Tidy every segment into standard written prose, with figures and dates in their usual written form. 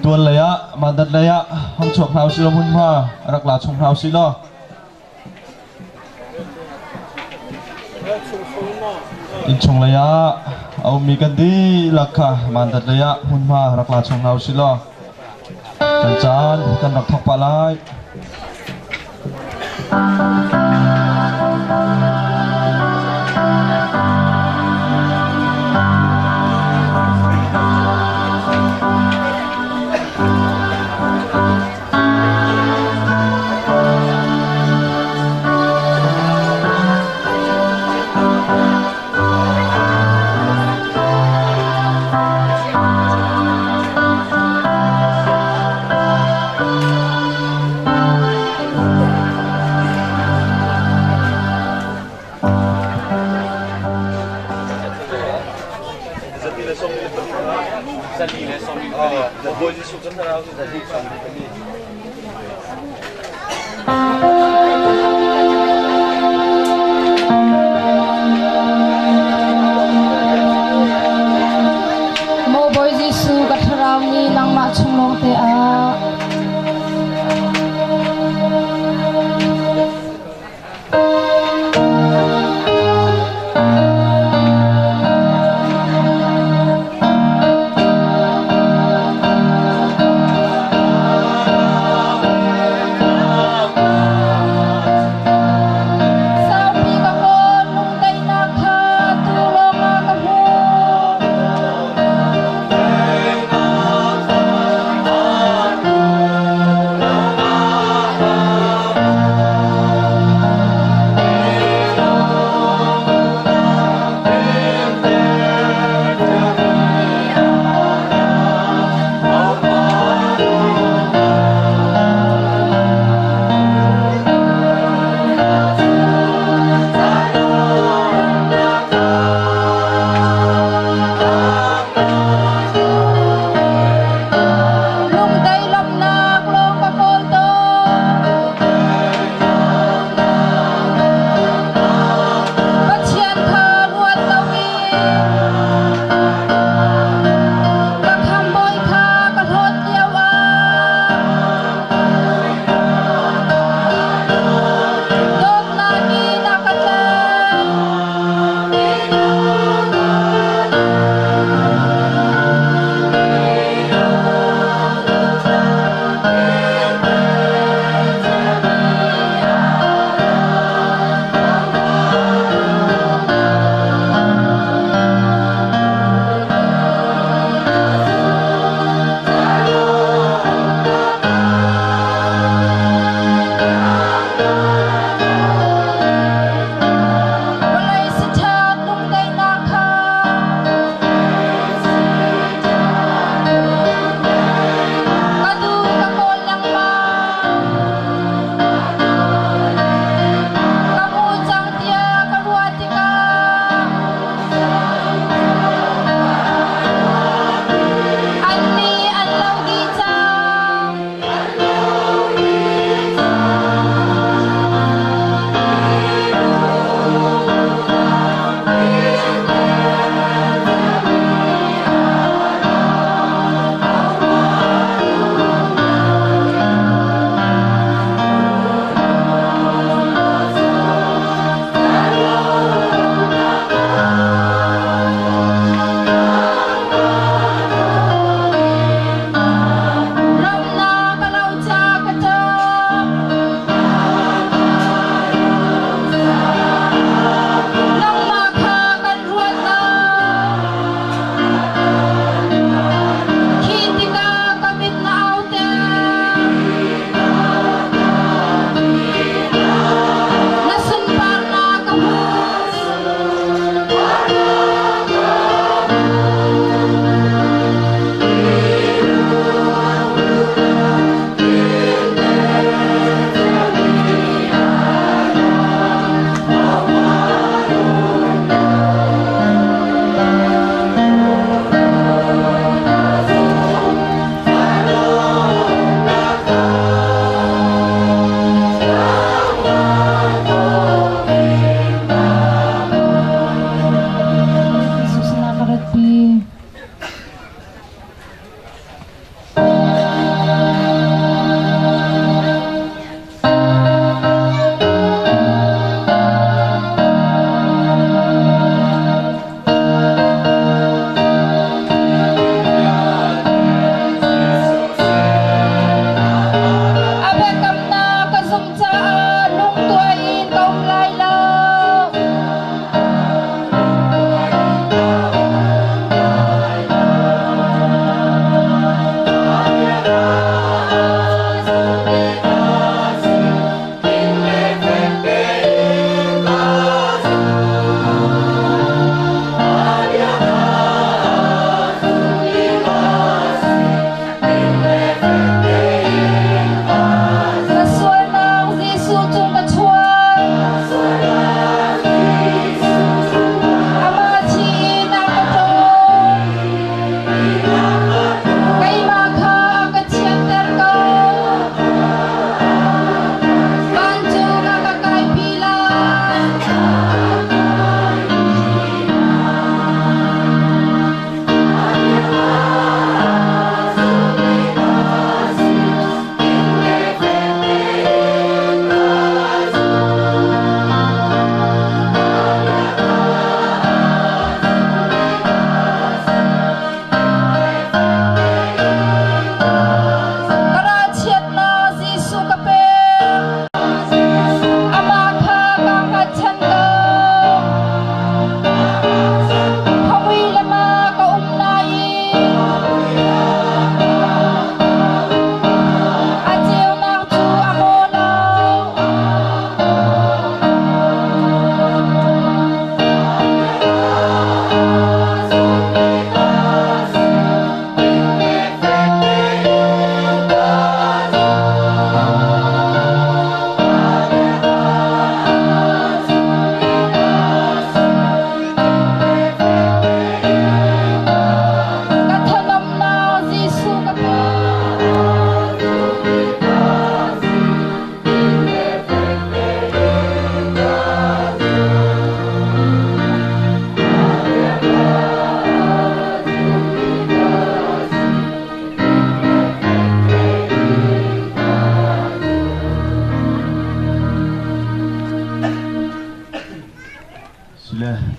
Tual lei ah mandat lei ah hong chuak hna usih law hmunhma rak la chung hna usih law. Innchung lei ah a ummi kan dihlak kha mandat lei ah hmunhma rak la chung hna usih law kan caan kan rak thawk pah lai. Maw Bawi Jesuh ka thlarau nih nangmah chung lawng te ah. Saupi ka kawl lungdaihnak kha tu lawngah ka hmuh.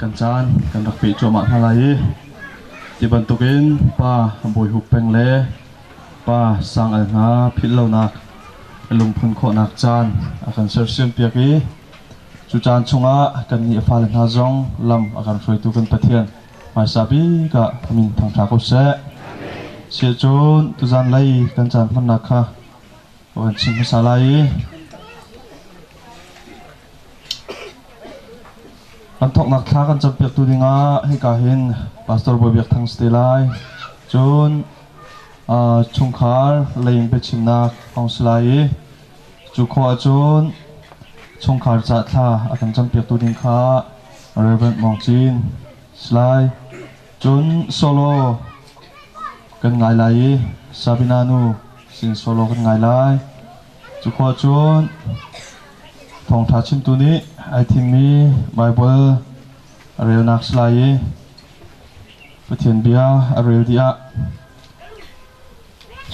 kan caan kan rak peh cuahmah hna lai i ti bantukin Pa Bawi Hup Peng le Pa Sang Al hna philh lonak lungphun khawhnak caan a kan sersiam piak i cu caan chungah kannih a fale hna zong lam a kan hruaitu kan Pathian hmaisa bik ah a min thangṭha ko seh. Siahcun tuzan lei kan caan hmannak kha kan chim hmasa lai i Kan thawknak thla kan campiaktu dingah hika hin Pastor Bawi Biak Thang si te lai. Cun chungkhar lei biachimnak hong si lai i cu khawh ahcun chungkhar ca thla a kan campiaktu ding kha Reverend Mong Cin si lai. Cun solo kan ngai lai i Sabina nu sin solo kan ngai lai. Cu khawh ahcun Thawngṭha chimtu nih ai thimmi Baibal a relnak si lai i Pathian bia a rel dih ah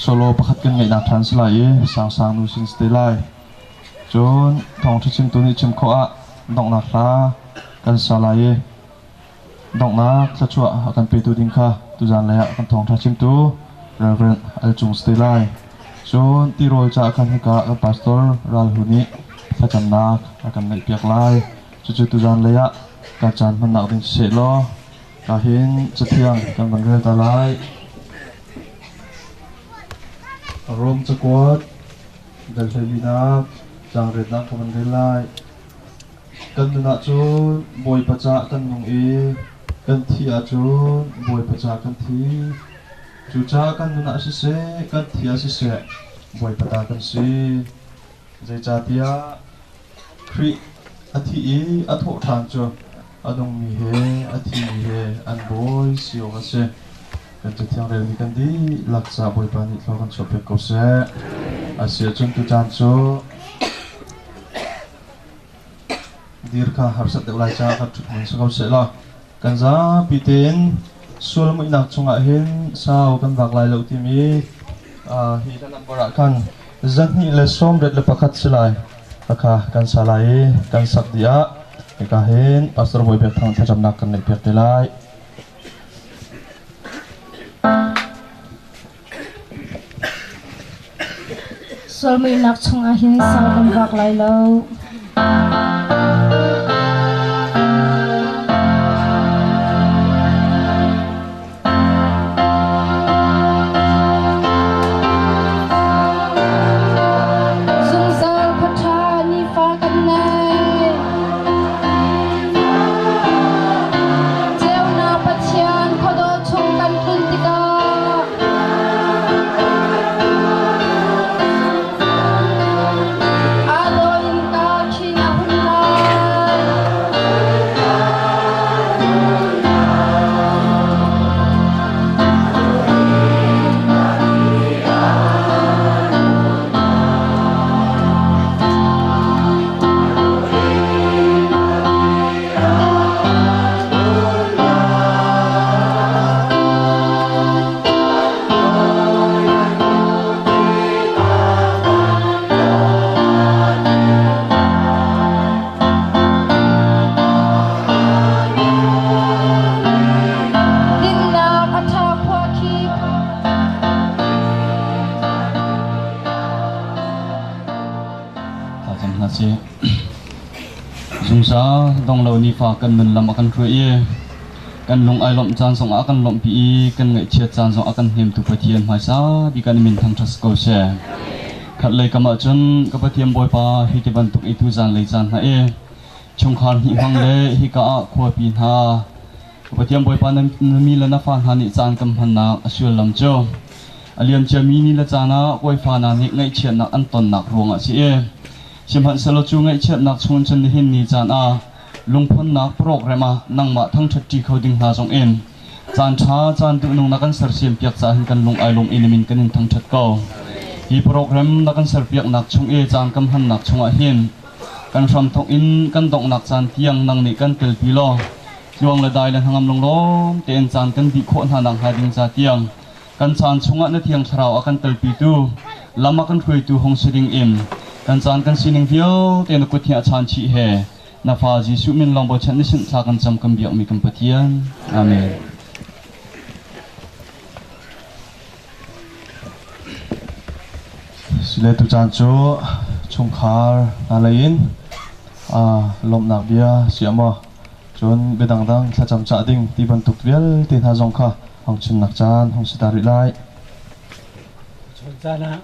solo pakhat kan ngeihnak ṭhan si lai i sangsang nu sin si te lai. Cun thawngṭha chimtu nih chim khawh ah donghnak hla kan sa lai i Donghnak thluachuah a kan petu ding kha tuzan lei ah kan thawngṭha chimtu Reverend Al Cung si te lai. Cun tirawl caah khan hika kan pastor Ral Hu nih thlacamnak a kan ngeihpiak lai. Cucu tuzan lei ah ka caan hmannak ding siseh law ka hin cathiang kan van rel ta lai. Rom cakuat dal hleilinak caang retnak ka van rel lai. Kan nun ahcun Bawipa ca'h kan nung i kan thih ahcun Bawipa ca'h kan thi. Cucaah kan nun ah siseh, kan thi ah siseh, Bawipa ta kan si. Zeicahtiah Khrih a thih i a thawh ṭhan cu a nungmi he a thimi he an bawi si awk a si. Kan Cathiang relmi kan dihlak caah Bawipa nih thlua kan chuahpiak ko seh. A si ahcun tucaan cu Dir kha harsat deuh lai caah kan ṭhut hmun si ko sehlaw kan zapi tein sual muihnak chungah hin sau kan vak lai lo timi hi kan number ah khan 281 si lai khakha kan sa lai i kan sak dih ah hika hin Pastor Bawi Biak Thang thlacamnak kan neihpiak te lai. Sualmuihnak chungah hin sau kan vak lai lo. Zungzal khuaṭha nifa kan nei. Ceunak Pathian khuadawh chung kan tlun tikah aa dawh in ka khin a hun lai. Dinnak a ṭha khua khi Thlacam hna sih. Zungzal dong lo nifa kan nun lam a kan hruai i kan lung ai lawmh caan zongah a kan lawmhpi i kan ngaihchiat caan zong a kan hnemtu Pathian hmaisa bik kan min thangṭhat ko seh. Khat lei kam ah cun ka Pathian Bawipa hi ti bantuk i tu zan lei caan hna i chungkhar hnih hmang le hika ah khuapi hna ka Pathian Bawipa na mi le na fa hna nih caan kan hmannak a sullam cu a liamciami ni le caan ah kawifa hna nih ngaihchiatnak an tonnak ruangah a si i Sihmanhsehlaw cu ngaihchiatnak chung cun nihin ni caan ah lungphunnak program ah nangmah thangṭhatṭi kho ding hna zong in caan ṭha caan duhnung na kan sersiam piak caah hin kan lung ai lawm i na min kan in thangṭhat ko. Hi program na kan serpiaknak chung i caan kan hmannak chungah hin kan hramthawk in kan donghnak caan tiang nang nih kan telpi law tluang le dai le hnangam lunglawm tein caan kan dih khawh hna nakhnga ding ca tiang Kan caan chungah na Thiang Thlarau a kan telpitu, lam a kan hruaitu hung si ding in kan caan kan sining vialte na kut hi a chaan chih he. Na fa Jesuh min lawng bochan ni sin thla kan cam kan biakmi kan Pathian. Amen. Sile tucaan cu chungkhar hna lei in lawmhnak bia si maw cun bia dangdang thlacam cah ding ti bantuk vialte hna zong kha hong chimnak caan hong si ta rih lai. Chun caan ah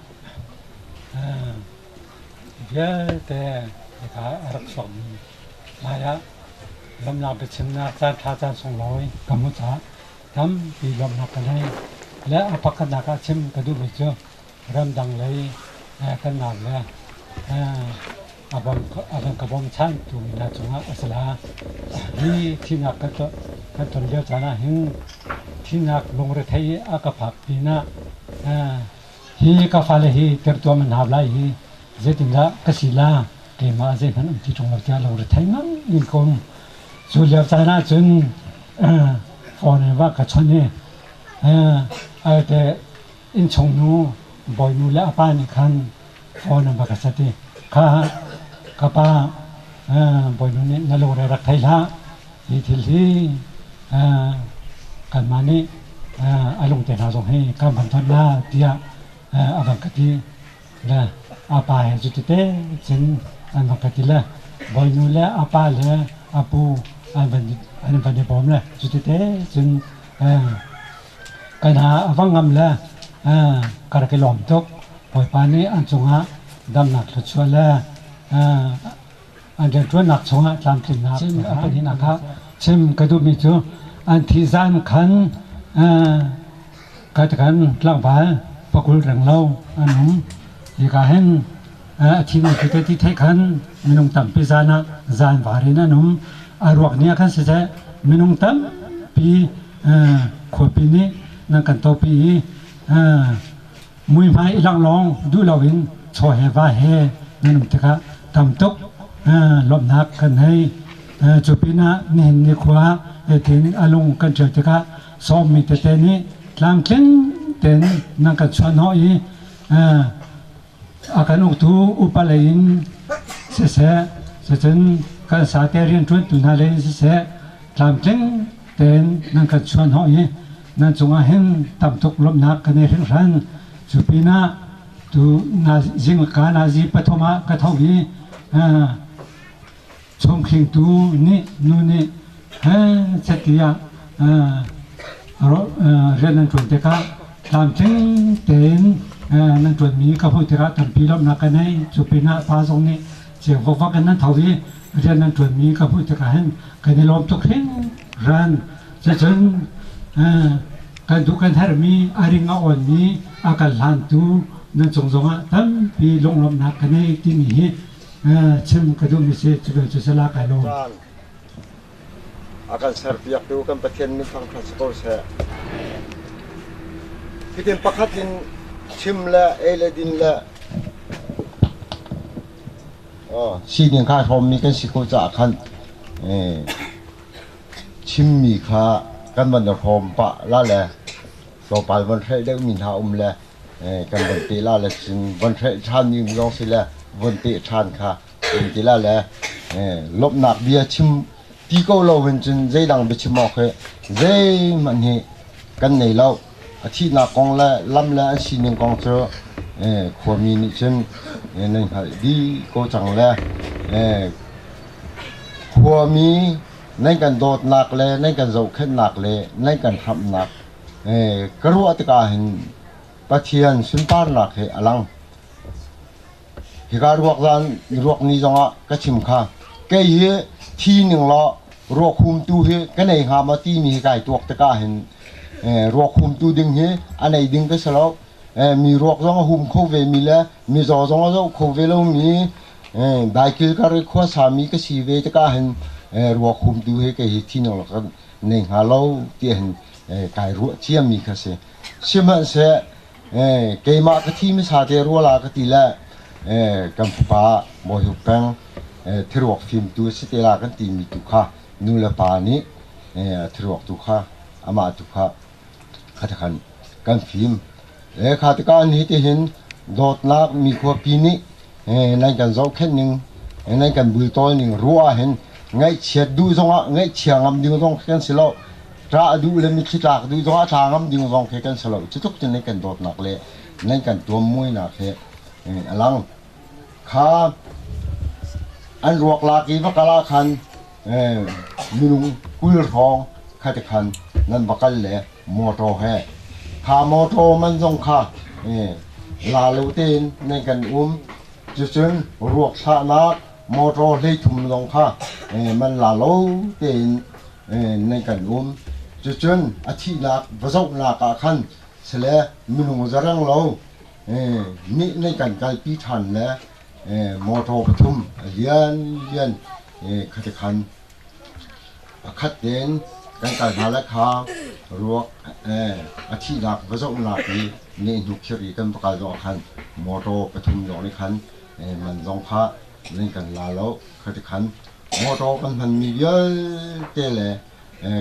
vialte kha a rak chuakmi hmai ah lawmhnak biachimnak caan ṭha caan sunglawi ka hmuh caah tampi lawmhnak ka ngei. Le a pakhatnak ah chim ka duhmi cu ramdang lei kan nau le a van ka bawmchantu mi hna cungah a si la. Hi thihnak kan ton lio caan ah hin thihnak lungrethei a ka phak pinah hi ka fale hi tirtuam an hau lai hi zeitindah ka si la keimah zeihmanh um ti ṭung lo tiah lungrethei ngang in ka um. Cu lio caan ah cun phone in va ka chawnh i alte innchung nu bawinu le a pa nih khan phone an va ka set i kha ka pa bawinu nih na lungre rak thei hlah hi thil hi kanmah nih a lungte hna zong hi kan van ton la tiah a van ka ti. Le a pa he cu tete cun an van ka ti le bawinu le a pa le a pu an van i bawm le cu tete cun kan ha a va ngam le ka rak i lawm tuk. Bawipa nih an cungah damnak thluachuah le an rianṭuannak chungah tlamtlinnak chim a pahnihnak ah chim ka duhmi cu an thih zan khan ka kan tlangval pakul renglo an um. Hika hin a thimi cu ti theih khan minung tampi zan ah zan var in an um. A ruak ni ah khan siseh minung tampi khuapi nih nan kan topi i muihmai i langlawng duh loin chaw he va he nan um tikah tam tuk lawmhnak kan hei. Cu pinah nihin ni khua hitin a lung kan ṭial tikah sawmmi tete nih tlamtling tein nan kan chuahhnawh i a kan uktu upa lei in siseh, cucun kan sate rianṭuantu hna lei in siseh, tlamtling tein nan kan chuahhnawh i nan cungah hin tam tuk lawmhnak kan i hringhran. Cu pinah tu na zingka nazi pathum ah ka tho i chungkhingtu nih nu nih he catiah rian nan ṭuan tikah tlamtling tein nan ṭuanmi ka hmuh tikah tampi lawmhnak ka nei. Cu pinah pa zong nih ceu vokvak in nan tho i rian nan ṭuanmi ka hmuh tikah hin kan i lawm tuk hringhran. Cucun kan duh kan herhmi a ring a awnmi a kan hlantu nan cung zongah tampi lunglawmhnak ka nei timi hi chim ka duhmi si. Cu cu sala kai lawm. A kan serpiaktu kan Pathian min thangṭhat si ko seh. Hitin pakhat in chim le ei le din le sining kha hrawmmi kan si ko caah khan chimmi kha kan van i hrawm pah la le tlawmpal van hrelh deuhmi hna um le kan van te la le cun van hrelh ṭhanmi um zong si le von teh ṭhan kha um ti la le lawmhnak bia chim ti ko lo hin cun zeidang biachim awk hi zeihmanh hi kan nei lo. A thihnak kong le lam le an sining kong cu khuami nih cun nan hngalh dih ko cang le khuami nan kan dawtnak le nan kan zohkhenhnak le nan kan hramhnak ka ruah tikah hin Pathian sunparnak he a lang. Hika ruak zan ruak ni zongah ka chim kha kei hi thi ning law ruak humtu hi ka nei hnga maw timi hi kai tuak tikah hin ruak humtu ding hi a nei ding ka si lo. Mi ruak zong a hum kho ve mi le mizaw zong a zoh kho ve lomi daikil kar i khuasa mi ka si ve tikah hin ruak humtu hi kei hi thi ning law ka nei hnga lo ti hin kai ruah ciami kha si. Sihmanhseh keimah ka thi hmasa te rua la ka ti le kan fapa Bawi Uk Peng thiruak fimtu a si te la kan timi tu kha nu le pa nih a thiruak tu kha amah tu kha kha kan fim. Kha tikah ni tihin dawtnak mi khuapi nih nan kan zohkhenh ning nan kan bultawl ning ruah hin Ngaihchiat duh zongah ngaihchia ngam ding zong khi kan si lo. Ṭah duh le mitthli tlak duh zongah tla ngam ding zong khi kan si lo. Cu tluk cun nan kan dawtnak le nan kan tuammuainak hi a lang. Kha an ruak lak i va kal ah khan minung 20 hrawng kha ti khan nan va kal le motor he kha motor man zong kha la lo tein nan kan um. Cucun ruak thlahnak motor 33 zong kha man la lo tein nan kan um. Cucun a thihnak va zohnak ah khan sile minung zareng lo nih nan kan kalpi ṭhan le motor pathum a lianlian khati khan a khat tein kan kal hna le kha ruak a thihnak va zohnak i nehhnuk khir i kan va kal zong ah khan motor pathum zong nih khan man zong kha nan kan la lo. Khati khan motor kan hmanmi vialte le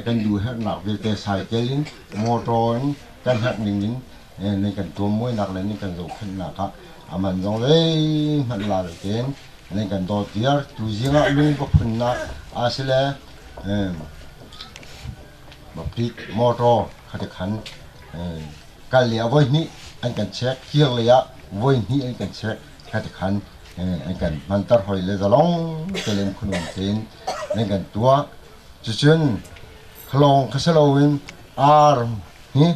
kan duh herhnak vialte cycle in motor in kan herh ning in nan kan tuammuainak le nan kan zohkhenhnak ah a man zong zeihmanh la lo tein nan kan dawt viar. Tuzing ah lung va phunnak a si le baptik motor khati khan kal lei ah voi hnih an kan check, kir lei ah voi hnih an kan check, khati khan an kan hmanter hoi le zalong tein khuanuam tein nan kan tuah. Cucun khalawng kha si loin ar hi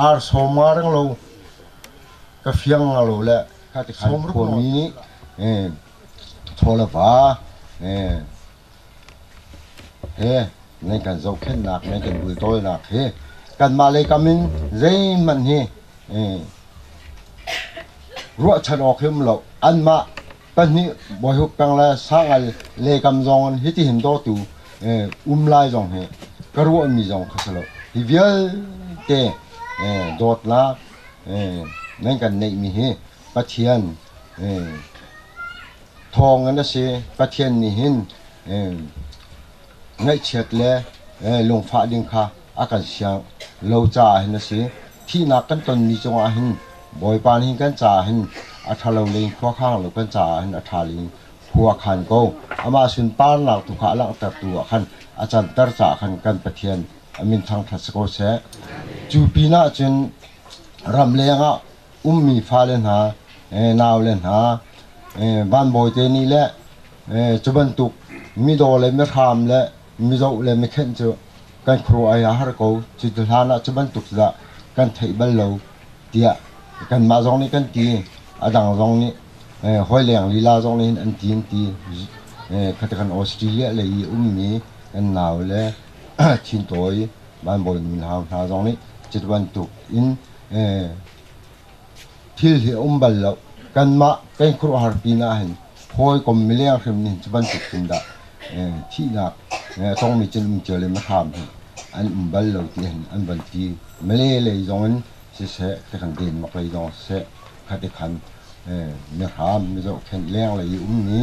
ar sawm nga reng lo ka fiang nga lo le khati khan khuami nih chaw le va he nan kan zohkhenhnak nan kan bultawlnak hi kanmah lei kam in zeihmanh hi ruahchan awk hi um lo. Anmah pahnih Bawihup peng le Sangal le kam zong in hitihin dawtu um lai zong hi ka ruahmi zong kha si lo. Hi vialte dawtnak nan kan neihmi hi Pathian thawng in a si. Pathian nih hin ngaihchiat le lungfah ding kha a kan siang lo caah hin a si. Thihnak kan tonmi cungah hin Bawipa nih kan caah hin a ṭhalo lei in khua khang lo, kan caah hin a ṭha lei in khua khan ko. Amah sunparnak tu kha a langhtertu ah khan a canter caah khan kan Pathian a min thangṭhat si ko seh. Cu pinah cun ramleng ah ummi fale hna, naule hna, vanbawi te nih le cu bantuk midaw le mihram le mizoh le mikhenh cu kan khuaruah ai a har ko. Cu hlan ah cu bantuk dah kan theih bal lo tiah kanmah zong nih kan ti. A dang zong nih hawi leng lila zong nih hin an ti an ti. Khati kan Australia lei i ummi kan nau le Thintawi vanbawi nu hna hna zong nih cu bantuk in thil hi a um bal lo. Kanmah kan khuaruahhar pinah hin hawikom mileng hrim nih cu bantuk cun dah thihnak a tongmi cun um cio le hram hi an um bal lo ti hin an van ti. Malay lei zong in siseh, kan Denmark lei zong siseh, khati khan mihram mizohkhenh leng lei i ummi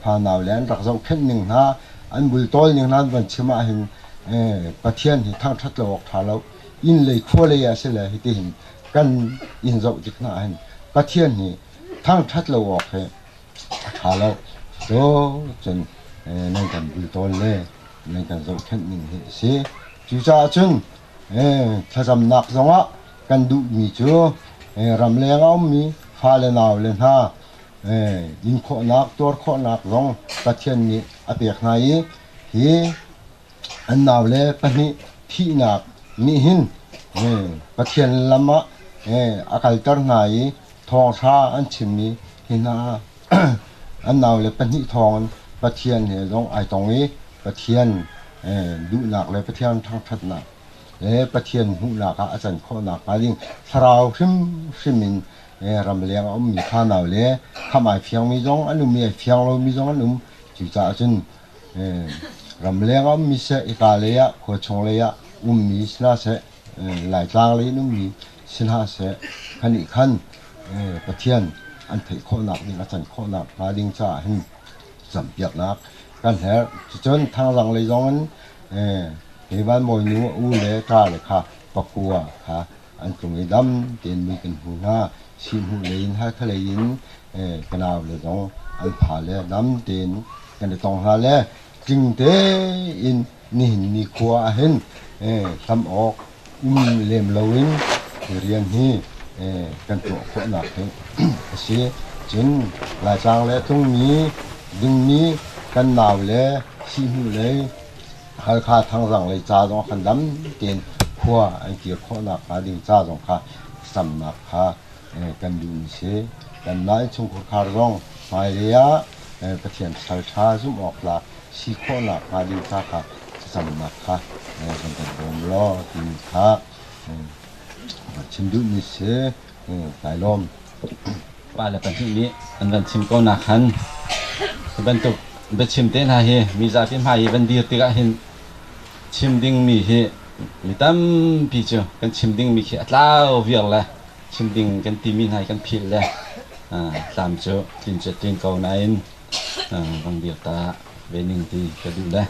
fanau le an rak zohkhenh ning hna, an bultawl ning hna an van chim ahhin Pathian hi thangṭhat lo awk ṭha lo. Inn lei khua lei ah si le hitihin kan inn zoh tik hna ahhin Pathian hi thangṭhat lo awk hi a ṭha lo. Cu cun nan kan bultawl le nan kan zohkhenh ning hi a si. Cucaah cun thlacamnak zongah kan duhmi cu ramleng a ummi fale naule hna in khawhnak, tuar khawhnak zong Pathian nih a pek hna i hi an naule pahnih thihnak nih hin Pathian lam ah a kalter hna i thawngṭha an chimmi hi hna an naule pahnih thawngin Pathian he zong ai tong i Pathian duhnak le Pathian thangṭhatnak le Pathian hmuhnak ah a can khawhnak hnga ding thlarau hrimhrim in ramleng a ummi fanau le khamh ai fiangmi zong an um i ai fiang lomi zong an um. Cucaah cun ramleng a ummi seh, hika lei ah khua chung lei ah ummi si hna seh, Laitlang lei in ummi si hna seh, khan nih khan Pathian an theih khawhnak ding, a can khawhnak hnga ding caah hin campiaknak kan herh. Cucun Thangzang lei zong in hi Vanbawi nu a u le ṭa le kha pakua kha an tlung i dam tein mui kan hmu hna. Sihhmuh lei in Halkha lei in ka nau le zong an pha le dam tein kan i tong hna le. tling tein nihin ni khua ah hin hlam awk um lem loin rian hi kan tuah khawhnak hi a si. Cun Laitlang le tlungmi dingmi kan nau le sihhmuh lei Halkha Thangzang lei ca zong khan dam tein khua an kir khawhnak hnga ding ca zong kha camnak kha kan duhmi si. Kanmah innchungkhar khar zong hmailei ah Pathian sal ṭha zumh awk tlak si khawhnak hnga ding ca kha thlacamnak kha kan kan bawm law timi kha chim duhmi si. Kai lawm. Pale pahnih nih an van chim ko nak khan hi bantuk biachim te hna hi mi zapi hmai i van dir tikah hin chim dingmi hi mi tampi cu kan chim dingmi khi a tlau viar le chim ding kan timi hna hi kan philh le tlam cu tlin cu tlin ko nain vang dir ta ve ning ti ka duh le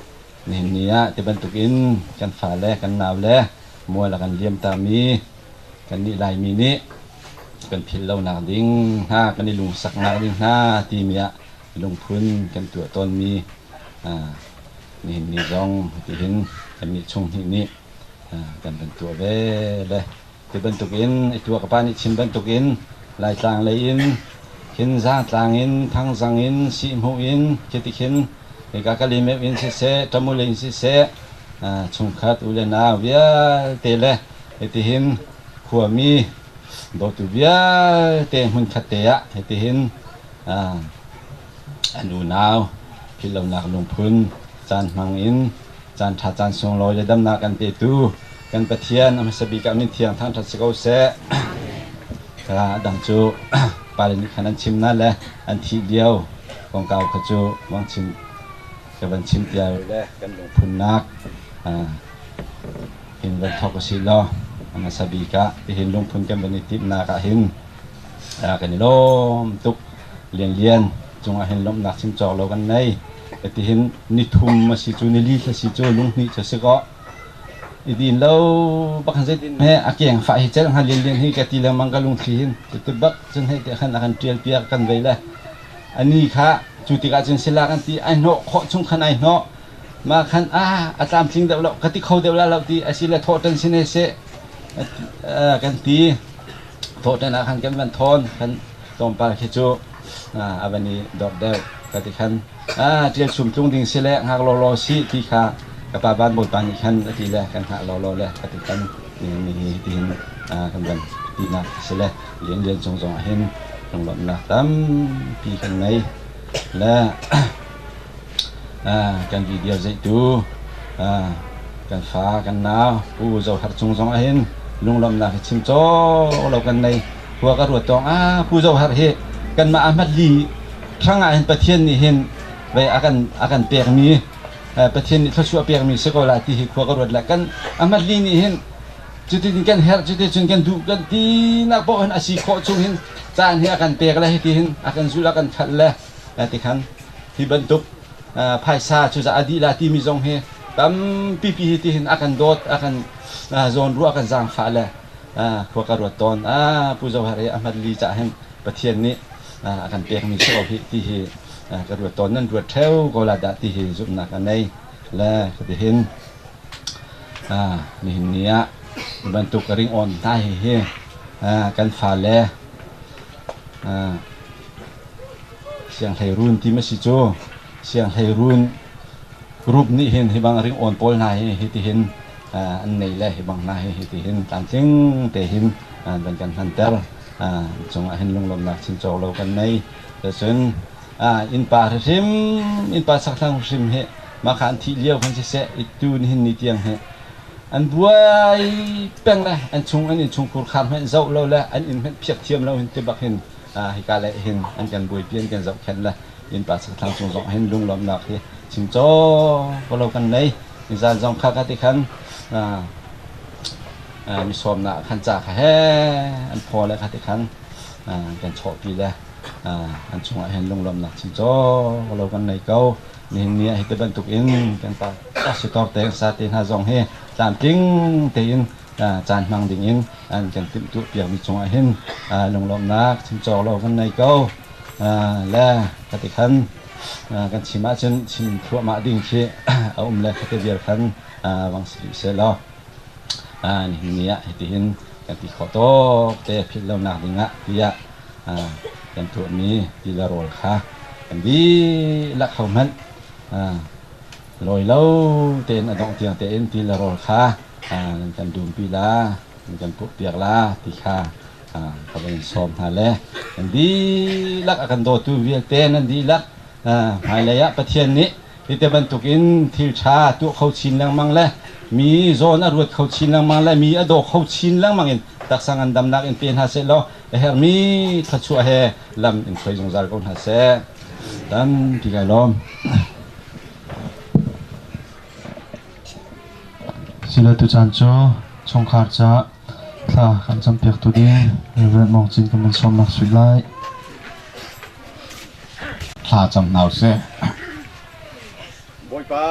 nihin ni ah ti bantuk in kan fale kan nau le mual a kan liam tami kan nih Laimi nih kan philh lonak ding hna kan i lungsaknak ding hna timi ah lungphun kan tuah tawnmi nihin ni zong tihin kan nih chung hnih nih kan van tuah ve le ti bantukin i tua ka pa nih chim bantukin Laitlang lei in khin Zaangtlang in Thangzang in Sihhmuh in khiti khin hika Kalimeu in siseh Ṭamul in siseh chungkhat u le nau vialte le hitihin khuami dawtu vialte hmunkhat te ah hitihin an unau philhlonak lungphun caan hmang in caan ṭha caan sunglawi le damnak kan petu kan Pathian a hmasa bik ah min thiang thangṭhat si ko seh. Kha dang cu pale nih khan an chim na le an thih lio kongkau kha cu wang chim ka van chim tial le kan lungphunnak hin van thawk a si law a hmasa bik ah tihin lungphun kan van i timhnak ah hin kan i lawm tuk. Lianlian cungah hin lawmhnak chim cawk lo kan nei. Tihin ni thum a si cu ni li a si cu lunghnih cu si kaw i din lo bak hin zeitin he a keng fah hi cel hnga lianlian hi ka ti lengmang ka lungthli hin cu bak cun hei te khan a kan tial piak kan vei le ani kha cu tikah cun sila kan ti ai hnawh khawh chung khan ai hnawh ma khan a a tlamtling deuh lo ka ti kho deuh la lo ti asile thawh tan sin he seh kan ti thawh tan ah khan kan van thawn kan tlawmpal khi cu a van i dor deuh ka ti khan ṭial chum tlung ding si le hngak lawlaw si ti kha ka pa van bawipa nih khan a ti le kan hngah lawlaw le ka ti khan ni hi tihin kan van tinak si le lian lian cung zong ah hin lunglawmhnak tampi kan ngei le kan video zeihtu kan fa kan nau pu zo har cung zong ah hin lunglawmhnak hi chim cawk lo kan nei khua ka ruat tawng ah pu zo har hi kanmah a hmat li hrang ah hin Pathian nih hin vei a kan pekmi Pathian nih thluachuah pekmi si ko la ti hi khua ka ruat la kan a hmat li nih hin cutin kan herh cuticun kan duh kan ti nak poh hin a si khawh chung hin caan hi a kan pek le hiti hin a kan zul a kan khalh le ti khan hi bantuk phaisa cuza a dih la timi zong hi tampi pi hi ti hin a kan dawt a kan zawn ruah a kan zaangfah le khua ka ruat tawn Pu Zohar hi a hmat li cah hin Pathian nih a kan pekmi si ko hi ti hi ka ruat tawn nan ruat theo ko la dah ti hi zumhnak ka nei le ka ti hin nihin ni ah bantuk ka ring on hna hi hi kan fale sianghleirun ti ma si cu sianghleirun group nih hin hi bang ring on pawl hna hi hi ti hin an nei le hi bang hna hi hi ti hin tlamtling te hin van kan hmanter cungah hin lunglawmhnak chin cawk lo kan nei cun innpa hrim innpa sakthlang hrim hi mah kha an thih lio khan siseh itu nihin ni tiang hi an buai peng le an chung an inn chungkhur khar hmanh zoh lo le an inn hmanh phiak thiam lo hin ti bak hin hika le hin an kan buaipi an kan zohkhenh le innpa sakthlang cung zong hin lunglawmhnak hi chim cawk lo kan nei nizan zong kha ka ti khan mi sawmnak khan ca kha he an phaw le kha ti khan kan chawhpi le an chungah hin lunglawmhnak chim cawk lo kan nei ko nihin ni ah hi ti bantuk in kan pa sitor te sa te hna zong hi tlamtling tein caan hmang ding in an kan timhtuah piakmi cungah hin lunglawmhnak chim cawk lo kan nei ko le ka ti khan. Kan chim ahcun chim thluahmah ding khi a um le khate vial khan vang si rih seh law nihin ni ah hitihin kan ti khawh tawk te philh lonak dingah tiah kan tuahmi ti le rawl kha kan dihlak ho hmanh lawi lo tein a dongh tiang tein ti le rawl kha nan kan dumpi la nan kan purhpiak la ti kha ka van in sawm hna le nan dihlak a kan dawtu vialte nan dihlak hmailei ah Pathian nih hite bantukin thil ṭha tuah kho chin lengmang le mi zawn a ruat kho chin lengmang le mi a daw kho chin lengmang in taksa ngandamnak in pe hna seh law a herhmi thluachuah he lam in hruai zungzal ko hna seh. Tampi kai lawm. Sile tucaan cu chungkhar ca thla kan campiaktu ding Reverend Mong Cin kan van sawmnak sui lai. Thla cam hna usih. Bawipa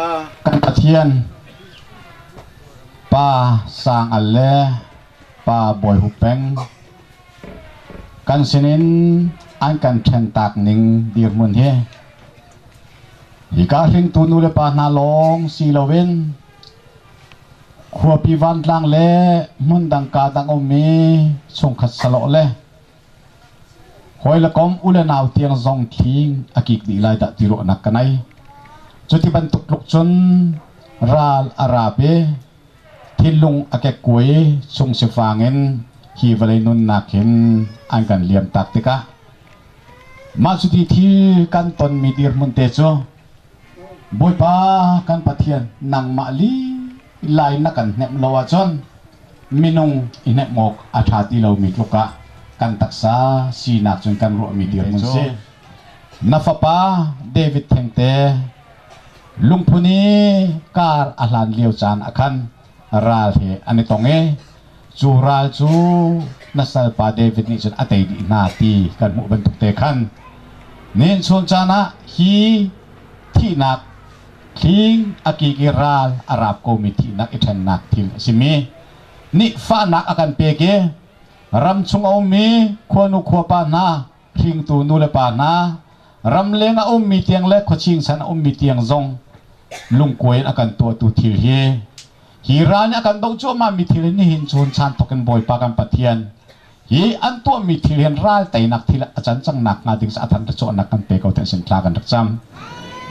kan Pathian Pa Sang Al le Pa Bawi Hup Peng kan sinin an kan ṭhen tak ning dirhmun hi hika hringtu nu le pa hna lawng si loin khuapi vantlang le hmundang ka dang ummi chungkhat salawh le hawi le kom u le nau tiang zong thling a kik dih lai dah ti ruahnak ka nei. Cuti bantuk tluk cun ral a rap i thinlung a kekkuai chung sifang in hi vawlei nunnak hin an kan liam tak tikah mah cuti thil kan tonmi dirhmun te cu Bawipa kan Pathian nangmah lila in na kan hnemh lo ahcun minung i hnemh awk a ṭha ti lomi tluk ah kan taksa sinak cun kan ruahmi dirhmun si. Na fapa David thengte lungphun i kar a hlan lio caan ah khan ral he an i tong i cu ral cu na salpa David nih cun a tei dih hna ti kan hmuh bantuk te khan nihin chun caan ah hi thihnak thling a kik i ral a rap komi thihnak i ṭhennak thil a simi nih fahnak a kan pek i ram chung a ummi khuanu khuapa hna hringtu nu le pa hna ramleng a ummi tiang le khuaching chan a ummi tiang zong lungkuai in a kan tuahtu thil hi hi ral nih a kan doh cuahmahmi thil hi nihin chun chan thawk in Bawipa kan Pathian hi an tuahmi thil hin ral teinak thil a can cang nak hnga ding a than cawhnak kan pe ko te sin thla kan rak cam.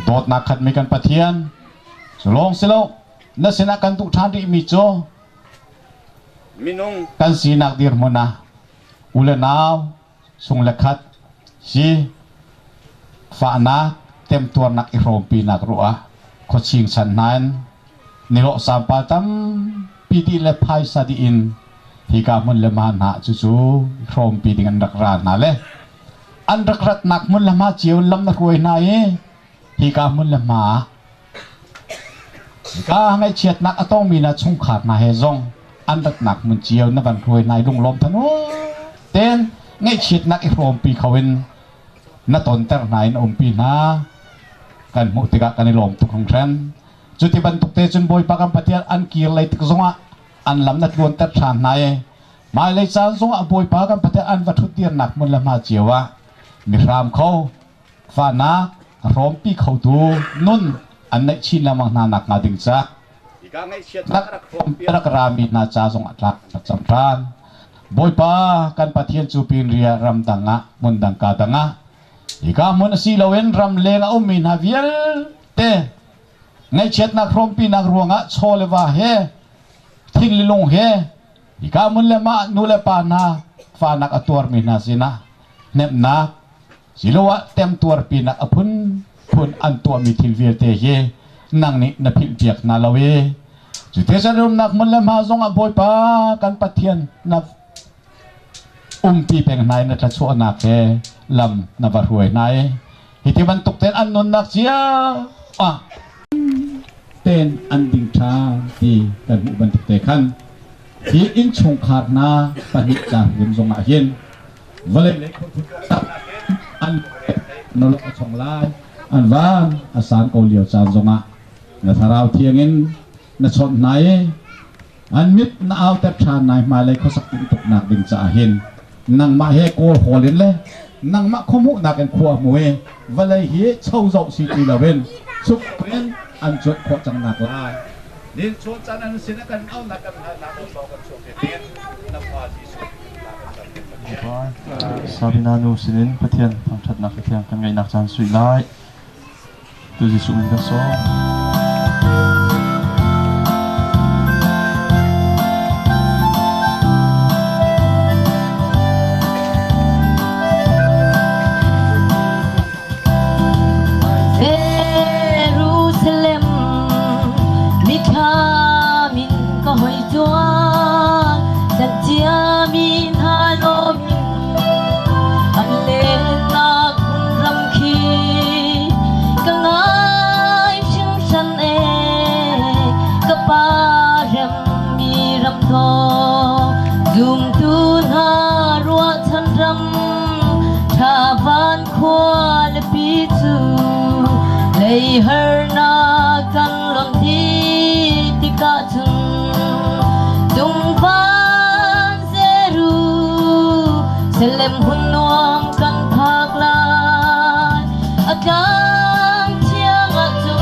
Dawtnak khatmi kan Pathian, cu lawng si lo, na sinah kan duh ṭhan rihmi cu minung kan sinak dirhmun ah u le nau sung le khat hi fahnak temtuarnak i hrawmpinak ruah khuaching chan hna in nilawh sampal tampi dih le phaisa dih in hika hmun le ma hna cucu hrawmpi ding an rak ra hna le an rak ratnak hmun le hma cio lam na hruai hna i hika hmun le hma hika ngaihchiatnak a tongmi na chungkhar hna he zong an ratnak hmun cio na van hruai hna i lunglawm than ten ngaihchiatnak i hrawmpi kho in na tonter hna in umpi hna kan hmuh tikah kan i lawm tuk hringhran. Cuti bantuk te cun Bawipa kan Pathian an kir lei tik zongah an lam na tluanter ṭhan hna i hmailei caan zongah Bawipa kan Pathian an va ṭhutdirnak hmun le hma cio ah mihram kho fahnak a hrawmpi khotu nun an neih chin lengmang hna nak hnga ding ca rak rami hna ca zong ah tlak rak cam ṭhan. Bawipa kan Pathian cu pinria ramdang ah hmundang ka dang ah hika hmun a si loin ramleng a ummi hna vialte ngaihchiatnak hrawmpinak ruangah chaw le va he thin le lung he hika hmun le mah nu le pa hna fahnak a tuarmi hna sinah hnemhnak siloah temtuarpinak a phunphun an tuahmi thil vialte hi nang nih na philhpiak hna lo i cuti cun rumnak hmun le hma zongah Bawipa kan Pathian na umpi peng hna i na thluachuahnak he lam na va hruai hna i hiti bantuk ten an nunnak cio ah ten an ding ṭhan ti kan hmuh bantuk te khan hi innchungkhar hna pahnih ca hrim zongah hin vawlei lei an nolok a chong lai an van a san ko lio caan zongah na thlarau thiang in na chawnh hna i an mit na auter ṭhan nai hmailei khuasak tintuknak ding caah hin nangmah he kawl hawl in le Nangmah khuahmuhnak in khua hmu i vawlei hi cho zoh si ti loin chuk in an cuanh khawh cang nak lai. Nin chuah caan an sin a kan auhnak kan hngalhnak awsaw kan chuak te dingin na fa Jesuh thla kan cam kan Pathian. Sabina nu sinin Pathian thangṭhatnak Pathian kan ngeihnak caan sui lai. Tu Jesuh min kan sawm. Jerusalem mithla min ka hoi cuan cancia mi hna lawm an lennak ram khi ka ngai hringhran e ka pa rem mi ram thaw zumtu hna ruahchan ram tha van khualipi cu lei harnak kan lawmh dih tikah cun Dungvan Jerusalem hmun nuam kan phak lai. A tlang thiang ah cun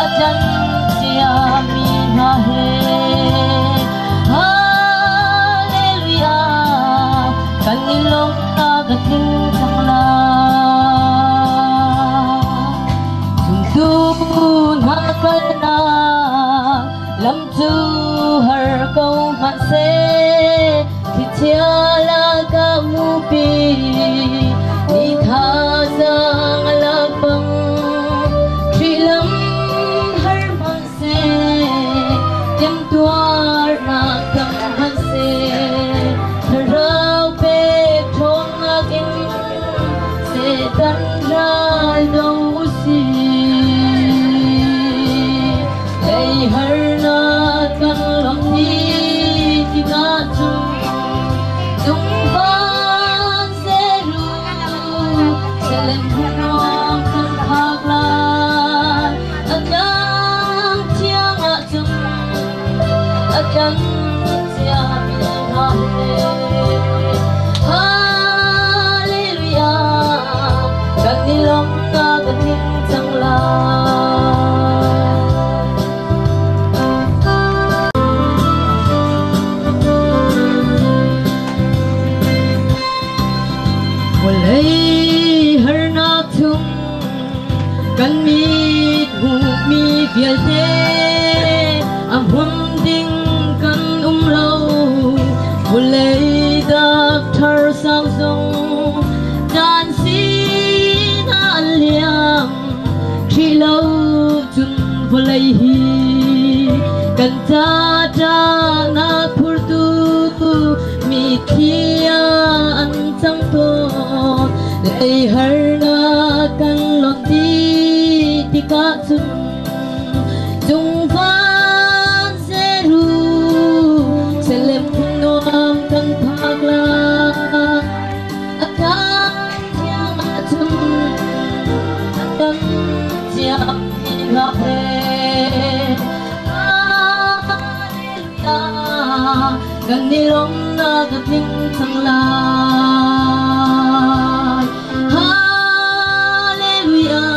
a tlan ciami hna he. Hallelujah, kan i lawmhnak a tling cang lai. Zumtu hna kalnak lam cu har ko hmanhseh, thlichia lakah mupi ni thazaang a lak bang, Khrih lam har hmanhseh, temtuarnak tam hmanhseh, thlarau pek ṭhawnnak in Satan ral do usih. Lei harnak kan lawmh dih tikah cun Dungvan Jerusalem hmuh kan phak lai. A tlang thiang ah cun a kan ciami hna he. Hallelujah, kan i lawmhnak a tling cang lai. Vawlei harnak chung kan mit hmuhmi vialte a hmun ding kan um lo. Vawlei dak thar sang zong caan sinah an liam. Ṭih lo cun vawlei hi kan ca ṭahnak phurtu mitthli ah an cang tawn. Lei harnak kan lawnh dih tikah cun Cungvan Jerusalem nuam kan phak lai. A tlang thiang ah cun a kan ciami hna he. Hallelujah, kan i lawmhnak a tling cang lai. Hallelujah,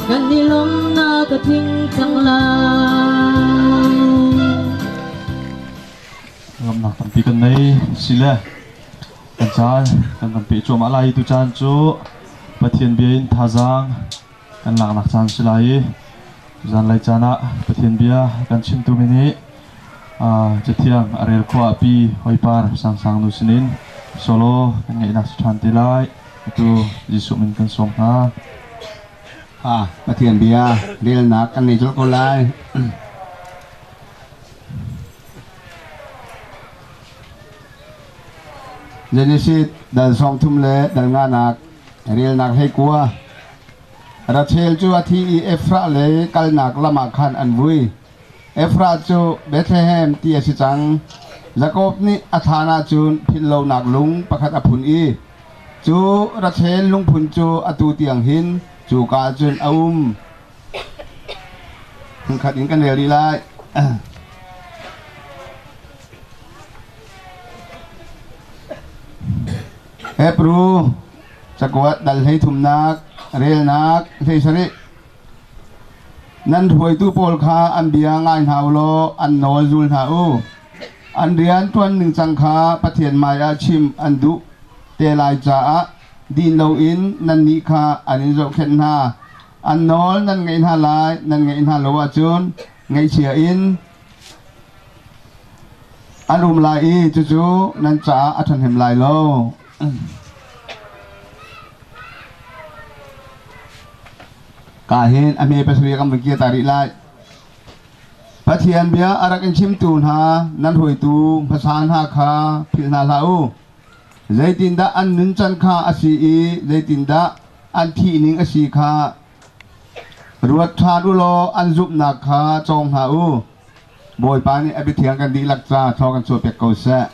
kan i lawmhnak a tling cang lai. Lawmhnak tampi kan nei sile kan caan kan kan pe cuahmah lai. Tu caan cu Pathian bia in thazaang kan laknak caan si lai i zanlei caan ah Pathian bia kan chimtu mi nih Cathiang a rel khua pi Hoipar Sangsang nu sinin solo kan ngeihnak si ṭhan te lai. Atu Jesuh min kan sawm hna. Ha, Pathian bia relnak kan nei colh ko lai. Genesis dal 30 le dal nganak relnak 19. Rachel cu a thi i Efrah lei kalnak lam ah khan an vui. Efrah cu Bethlehem ti a si cang. Jakob nih a thlan ah cun philh lonak lung pakhat a phun i cu Rachel lungphun cu atu tiang hin cuka ah cun a um. Hmunkhat in kan rel rih lai. Hebru cakuat dal 33nak relnak 17. Nan hruaitu pawl kha an bia ngai hna u law an nawl zul hna u. An rian ṭuan ningcang kha Pathian hmaiah chim an duh te lai caah din loin nannih kha an in zohkhenh hna. An nawl nan ngaih hna lai, nan ngaih hna lo ahcun ngaihchia in an um lai i cucu nan caah a ṭhahnem lai lo. Ka hin a hme pasarih kan vun kir ta rih lai. Pathian bia a rak in chimtu hna nan hruaitu hmasa hna kha philh hna hlah u. Zeitindah an nuncan kha a si i zeitindah an thihning a si kha ruat ṭhan u law an zumhnak kha cawng hna u. Bawipa nih a biathiang kan dihlak ca thlaw kan chuahpiak ko seh.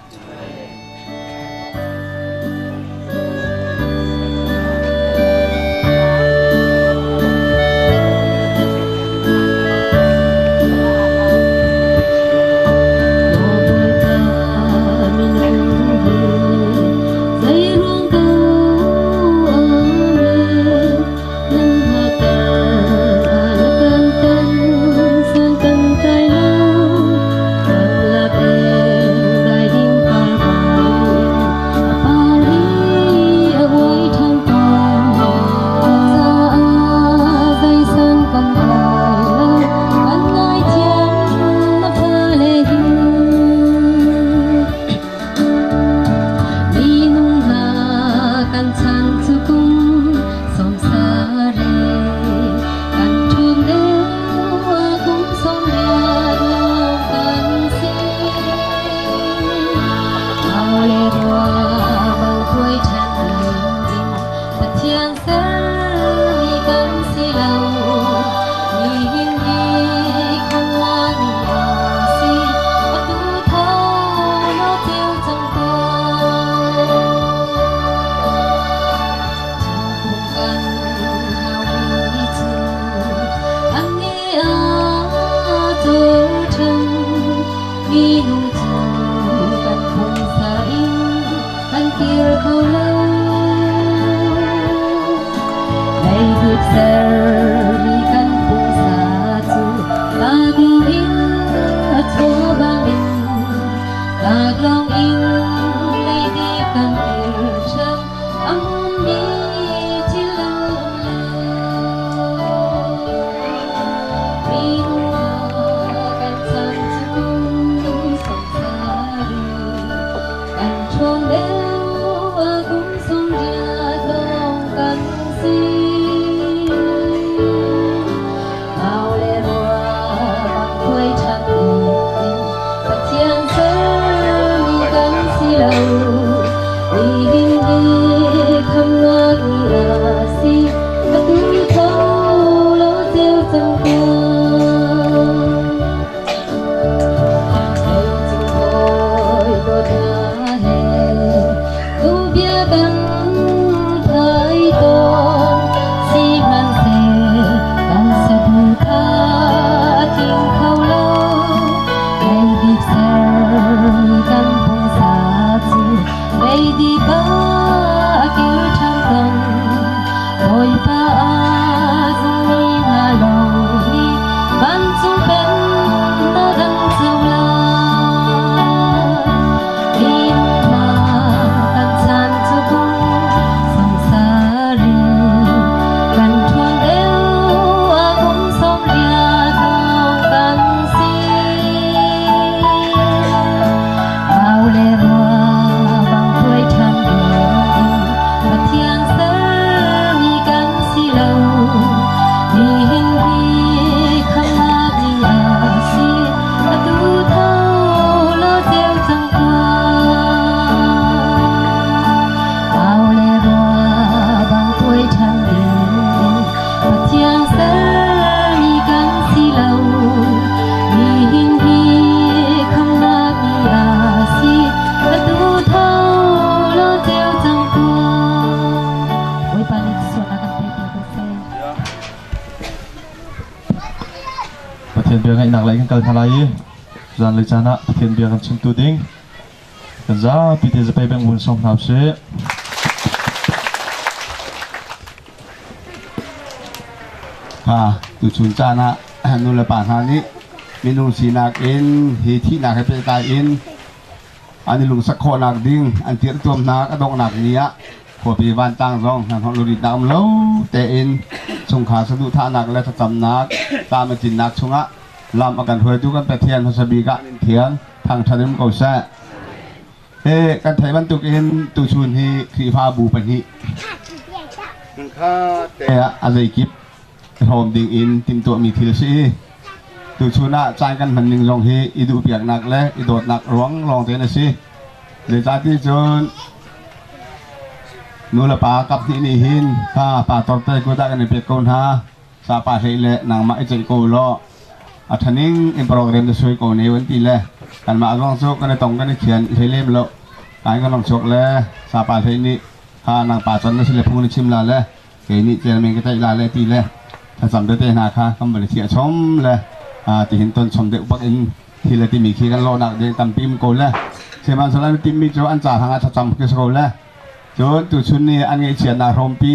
Pathian bia ngaihnak lei kan kal hna lai i zanlei caan ah Pathian bia kan chimtu ding kan zapi te zapei beng vun sawm hna usih. Kha tuchun caan ah nu le pa hna nih minung sinak in hi thihnak he pehtlai in an i lungsak khawhnak ding an tirhtuamnak a donghnak ni ah khuapi vantlang zong hnahnawh luritnak um lo tein chungkhar saduhthahnak le thlacamnak tlam a tlinnak chungah lam a kan hruaitu kan Pathian hmasa bik ah thiang thangṭhat in um ko seh. Hi kan theih bantukin tuchun hi Khrihfabu pahnih te ah a zeikip hrawm ding in timhtuahmi thil a si i tuchun ah caan kan hman ning zong hi i duhpiaknak le i dawtnak ruang lawng tein a si. Zeicahti cun nu le pa kap hnih nih hin kha pa torte kut ah kan i pek ko hna. Sapa hlei le nangmah i ceih ko law a ṭhaning in program na suai ko ne an ti le kanmah zong cu kan i tong kan i thian hlei lem lo. Kai kan rong chuak le sapa hlei nih kha nang pa can na si le phung na chim la le kei nih chairman ka tlaih la le ti le thlacam tete hna kha kan van i thiah chom le tihin ton chom deuh bak in thil a timi khi kan lawhnak ding tampi um ko le sihmanhsehlaw an timmi cu an ca hrang ah thlacam khi si ko le cun tuchun ni an ngaihchiatnak hrawmpi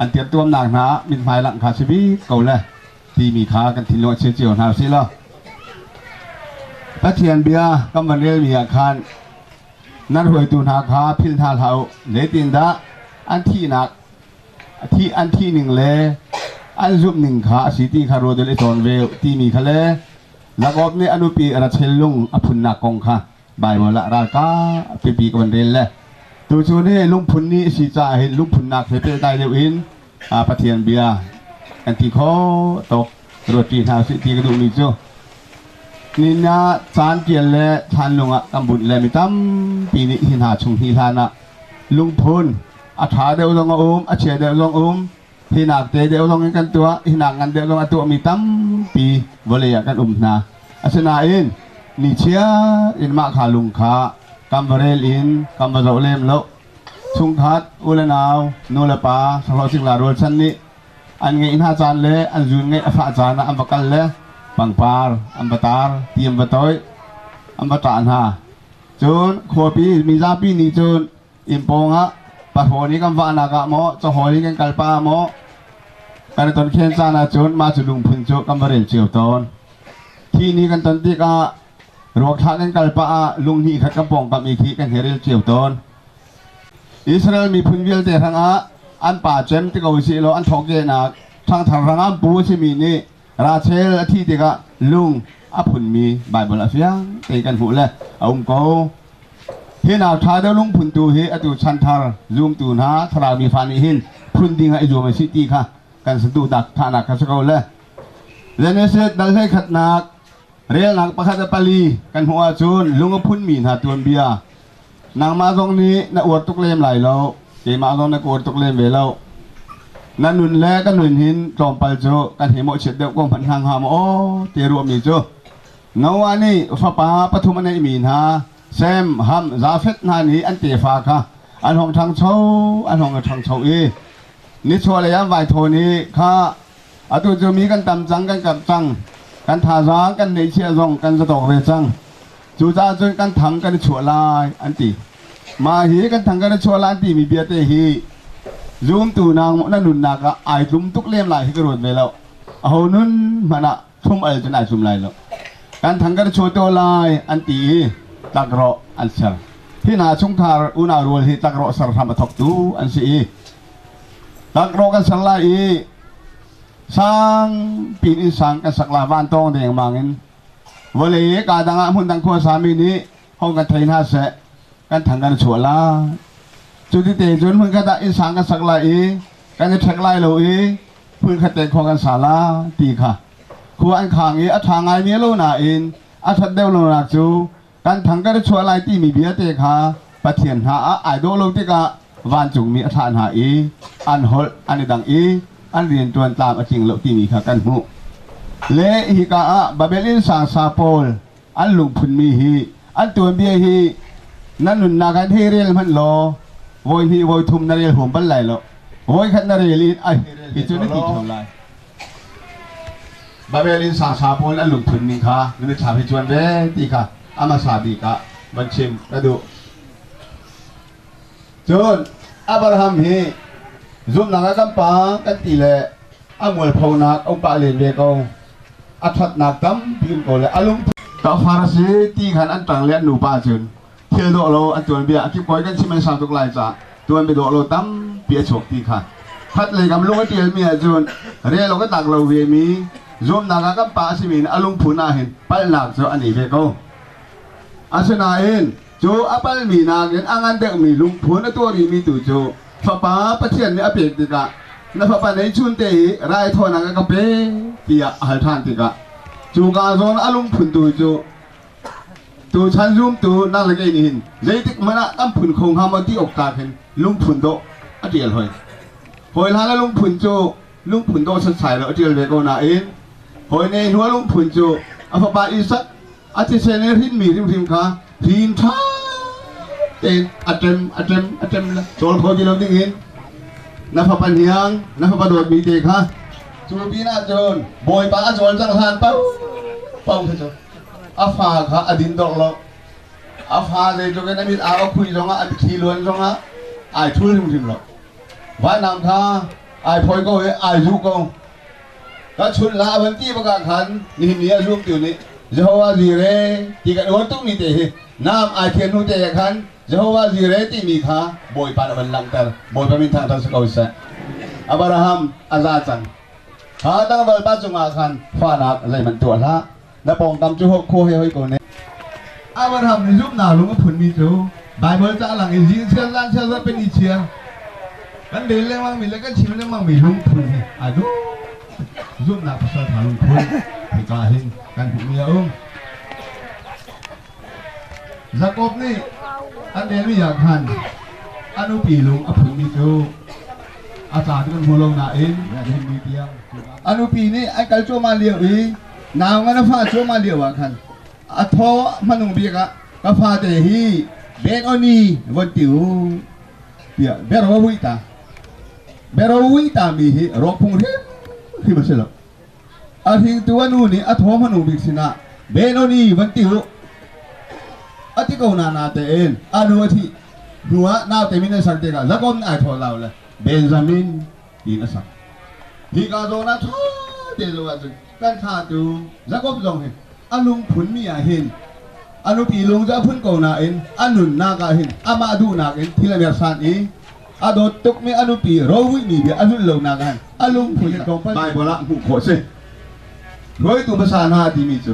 an tirtuamnak hna mithmai langh kha si bik ko le timi kha kan thinlung a chia cio hna usih law Pathian bia kan van relmi ah khan nan hruaitu hna kha philh hna hlah u zeitindah an thihnak thi an thih ning le an zumh ning kha a si ti kha ruat i cawn ve timi kha le Jakob nih a nupi Rachel lung a phunnak kong kha Baibal ah ralka pipi ka van rel le tucu nih lungphun ni a si caah hin lungphunnak he pehtlai deuh in Pathian bia kan ti kho tuk ruat ṭi hna usih ti ka duhmi cu nin ah caan tial le thlan lung ah kan bunh le mi tampi nih hi hna chung hi hlan ah lungphun a ṭha deuh zong a um a chia deuh zong um hi nak te deuh zong in kan tuah hi nak ngan deuh zong a tuahmi tampi vawlei ah kan um hna. Asinain nichia in mah kha lung kha kan va rel in kan va zoh lem lo. Chungkhat u le nau nu le pa sahlawh cingla rualchan nih an ngeih hna caan le an zun ngeih a fah caan ah an va kal le pangpar an va tar ti an va toih an va ṭah hna. Cun khuapi mizapi nih cun inn pawng ah pahrawn i kan vahnak ah maw cahawl i kan kal pah ah maw kan i ton khen caan ahcun mah cu lungphun cu kan va rel cio tawn. Thi ni kan ton tikah ruak thlah kan kal pah ah lung hnih khat kan pawngkam i khi kan hei rel cio tawn. Israel miphun vialte hrangah an pa cem ti ko usih law an thawkehnak ṭhangthar hrangah an pu a simi nih Rachel a thih tikah lung a phunmi Baibal a fiang tein kan hmuh le a um ko. Hi nak ṭha deuh lungphun tu hi atu chanthar zumtu hna thlarau mi fa nih hin phun ding ah i zuam a si ti kha kan saduhtak thahnak kha si ko le. Genesis dal 11nak relnak 1 le 4 kan hmuh ahcun lung a phunmi hna tuanbia nangmah zong nih na uar tuk lem lai lo keimah zong na ka uar tuk lem ve lo na nun le ka nun hin tlawmpal cu kan hei mawhchiat deuh ko hmanh hna hnga maw aw ti ruahmi cu Noah nih fapa pathum a neihmi hna Sem, Ham, Jafeth hna nih an tefa kha an hong ṭhangcho an hong ṭhangcho i nichuahlei an vai thawn i kha atu cu mi kan tam cang kan karh cang kan thazaang kan neihchiah zong kan zatawk ve cang cucaah cun kan thang kan i chuah lai an ti mah hi kan thang kan i chuah lai an timi bia te hi zumtu nang na nunnak ah ai tlum tuk lem lai hi ka ruat ve lo aho nun hmanh ah thlum al cun ai tlum lai lo kan thang kan i chuah to lai an ti i tlakrawh an ser hi hna chungkhar unau rual hi tlakrawh ser hram a thawktu an si i tlakrawh kan ser lai i sang pin in sang kan sak la van tawng dengmang in vawlei i ka dang ah hmun dang khua sami nih hong kan thei hna seh kan thang kan chuah la cu ti te cun hmun khat ah inn sang kan sak lai i kan i ṭhek lai lo i hmun khat te khua kan sa la ti kha khua an khang i a ṭha ngai mi lo nain a ṭhat deuh lonak cu kan thang kan i chuah lai timi bia te kha Pathian hna ah ai dawh lo tikah vancungmi a thlah hna i an holh an i dang i an rianṭuan tlam a tling lo timi kha kan hmuh. Le hika ah Babel inn sang sa pawl an lungphunmi hi an tuanbia hi na nunnak ah hei rel hmanh law voi hnih voi thum na rel huam bal lai lo. Voi khat na rel in ai hi cu na ti ṭheo lai. Babel inn sang sa pawl an lungphun ning kha na mitthlam hi cuan ve ti kha a hmasa bik ah van chim ka duh. Cun Abraham hi zumhnak ah kan pa kan ti le A mualphonak a um pah len ve ko. A ṭhatnak tampi um ko le a lung ka far a si ti khan an ṭang le an nupa cun thil dawh lo an tuanbia a kipkawi kan chim an sang tuk lai caah tuanbia dawh lo tampi a chuak ti kha khat lei kam lung a ṭialmi ahcun rel awk a tlak lo ve mi zuamnak ah kan pa a simi nih a lungphun ah hin palhnak cu an i ve ko. Asinain cu a palmi nakin a ngan deuhmi lungphun a tuah rihmi tu cu fapa Pathian nih a pek tikah na fapa neihchun te hi raithawinak a ka pe tiah a hal ṭhan tikah cu ka zawn a lungphun tu cu tuchan zumtu nang le kei nih hin zeitik hmanh ah kan phun kho hnga maw ti awk tlak hin lungphun dawh a ṭial hoi. Hawi hlan a lungphun cu lungphun dawh setsai lo a ṭial ve ko nain hawi ne hnu a lungphun cu a fapa Isak a thisen in hrinmi hrimhrim kha hrin ṭha tein a ṭem a ṭem a ṭem le cawl kho ti lo dingin na fapa hniang na fapa dawtmi te kha cu pinah cun Bawipa a cawl cang hlan paoh kha cu a fa kha a din dawk lo a fa zeitluk in a mit aa a khui zongah a mitthli luan zongah ai ṭhul hrimhrim lo vainam kha ai phawi ko i ai zuh ko Ka chun la a van ti bak ah khan nihin ni ah zumtu nih Jehovah Jireh ti kan uar tukmi te hi naam ai thian hnu te ah khan Jehovah Jireh timi kha Bawipa nih a van langhter. Bawipa min thangṭhat si ko seh. Abraham a za cang. Kha tlangval pa cungah khan fahnak zeihmanh tuah hlah. Na pawngkam cu khua he hoi ko ne. Abraham nih zumhnak lung a phunmi cu Baibal ca lang i zing chiar zan chiar zarhpi ni chiar kan rel lengmang mi le kan chim lengmang mi lungphun hi ai dawh zumhnak pasal ṭha lungphun hika hin kan hmuhmi a um. Jakob nih an relmi ah khan a nupi lung a phunmi cu a ca cu kan hmu lo nain nihin tiang a nupi nih an kal cuahmah lio i nau ngan a fa cuahmah lio ah khan a thaw hmanung bik ah ka fate hi Ben Oni von ti u tiah bero hui ta bero hui ta mi hi rawk phung hrim hrim a si lo a hringtu a nu nih a thaw hmanung bik sinah Ben Oni von ti u a ti ko na na tein a nu a thih hnu ah naute min an sak tikah Jakob nih ai thaw lau le Benjamin tiin a sak hi ka zawn ah ṭha te lo ahcun kan thlatu Jakob zong hi a lungphun mi ah hin a nupi lung cu a phun ko nain a nunnak ah hin amah duhnak in thil a mersan i a dawt tukmi a nupi rovuihmi bia a zulh lonak ah hin a lungphun Baibal ah hmuh khawh a si. Hruaitu hmasa hna timi cu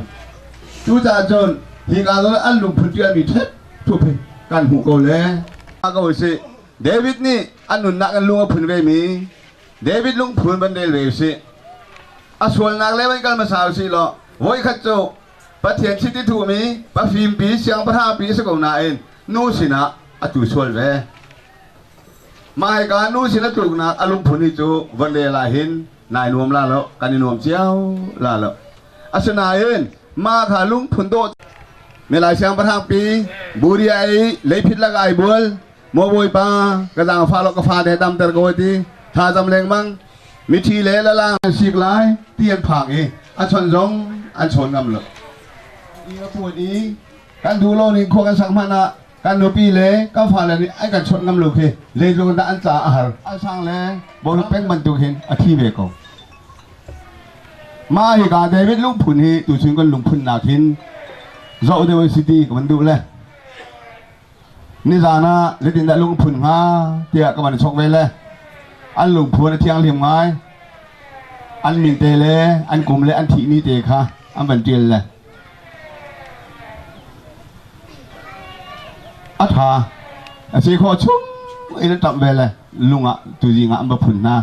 cucaah cun hika zawn an lungphun ṭialmi ṭhep ṭhup hi kan hmuh ko le ko sih David nih a nunnak in lung a phun vemi David lungphun van rel ve usih. A sualnak le van kal hmasa usih law voikhat cu Pathian chiti thuhmi pafimpi siangpahrangpi a si ko nain nu sinah a tu sual ve. Mah hika nu sin a tluknak a lungphun hi cu van rel ah hin nai nuam la lo kan i nuam cio la lo. Asinain mah kha lungphun dawh Melai siangpahrangpi Buria i leiphit lak ai bual Maw Bawipa, ka zaangfah law ka fate damter ko ti thlacam lengmang mithi le lalang an sik lai ti an phang i a chon zong an chawn ngam lo. I a puan i kan duh lo ning khua kan sak hmanh ah kan nupi le kan fale nih an kan chawnh ngam lo khi zeitluk dah an ca a har. An sang le bawlung peng bantuk hin a thi ve ko. Mah hika David lungphun hi tuchun kan lungphun nak hin zoh deuh si ti ka van duh le. Nizan ah zeitindah lungphun hnga tiah ka van i chok ve le an lungphun a thianghlim ngai. An min te le an kum le an thih ni te kha an van ṭial le a ṭha a si khawh chung in an ṭamh ve le lung ah tuzing ah an va phun hna.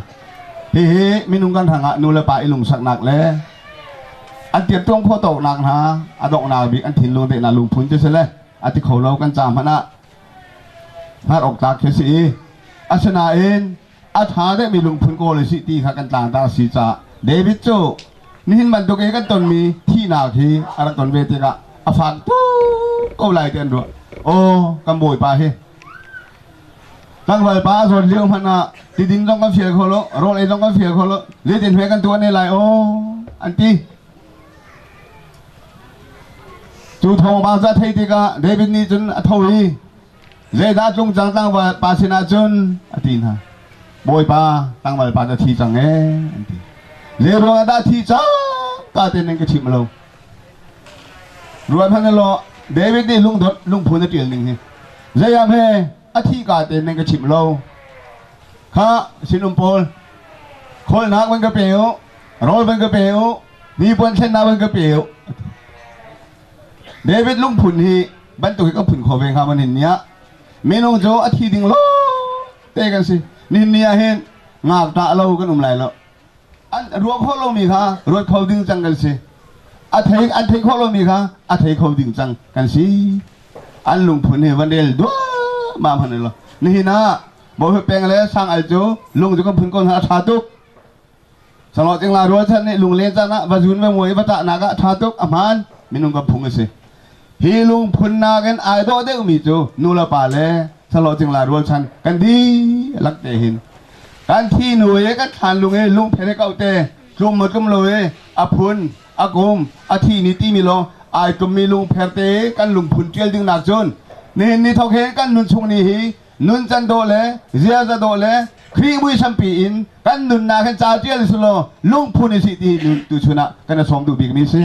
Hihi minung kan hrang ah nu le pa i lungsaknak le an tiamtuang khawh tawknak hna a donghnak bik an thinlung tehna lungphun cu si le a ti kho lo kan ca hmanh ah hngalh awk tlak khi si i asinain a ṭha deuhmi lungphun kawl i sih ti kha kan tlangtar si caah David cu nihin bantuk i kan tonmi thihnak hi a rak ton ve tikah a fak tuk ko lai ti an ruah. Aw kan Bawipa hi tlangval pa a zawt lio hmanh ah tidin zong kan fial kho lo rawl ei zong kan fial kho lo zeitin hme kan tuah ne lai aw an ti. Cu thawngpang cu a theih tikah David nih cun a tho i zeidah tlung cang tlangval pa sinah cun a ti hna. Bawipa, tlangval pa cu a thi cang ee, an ti. Zei ruangah dah thi cang ka te nan ka chim lo. Ruat hmanh law David nih lungdot lungphun a ṭial ning hi. Zeiam he a thi ka te nan ka chim lo. Kha sinum pawl khawlnak van ka pe u, rawl van ka pe u, hnipuan thlennak van ka pe u. David lungphun hi bantuk hi kan phun kho ve hnga maw nihin ni ah? Minung cu a thi ding lo te kan si. Nihin ni ah hin ngakṭah lo kan um lai lo. An ruah khawh lomi kha ruat kho ding cang kan si. A thei an theih khawh lomi kha a thei kho ding cang kan si. An lungphun hi van rel duahmah hmanh lo. Nihin ah Bawipa peng le sang al cu lung cu kan phun ko hna a ṭha tuk. Sanglaw cingla rualchan nih lunglen caan ah va zun va muai va ṭahnak ah ṭha tuk a hmaan minung kan phung a si. Hi lungphun nakin ai dawh deuhmi cu nu le pa le sanglaw cingla rualchan kan dihlak te hin kan thi nu i kan thlan lung i lungpher i koh te tlum maw tlum lo i a phun a kum a thi ni timi lawng ai tlummi lungpher te kan lungphun ṭial ding nak cun nihin ni thawk hin kan nun chung ni hi nuncan dawh le ziaza dawh le Khrih muisampi in kan nunnak hin ca ṭial si law lungphun i si ti hi tuchun ah kan i sawm duh bikmi si.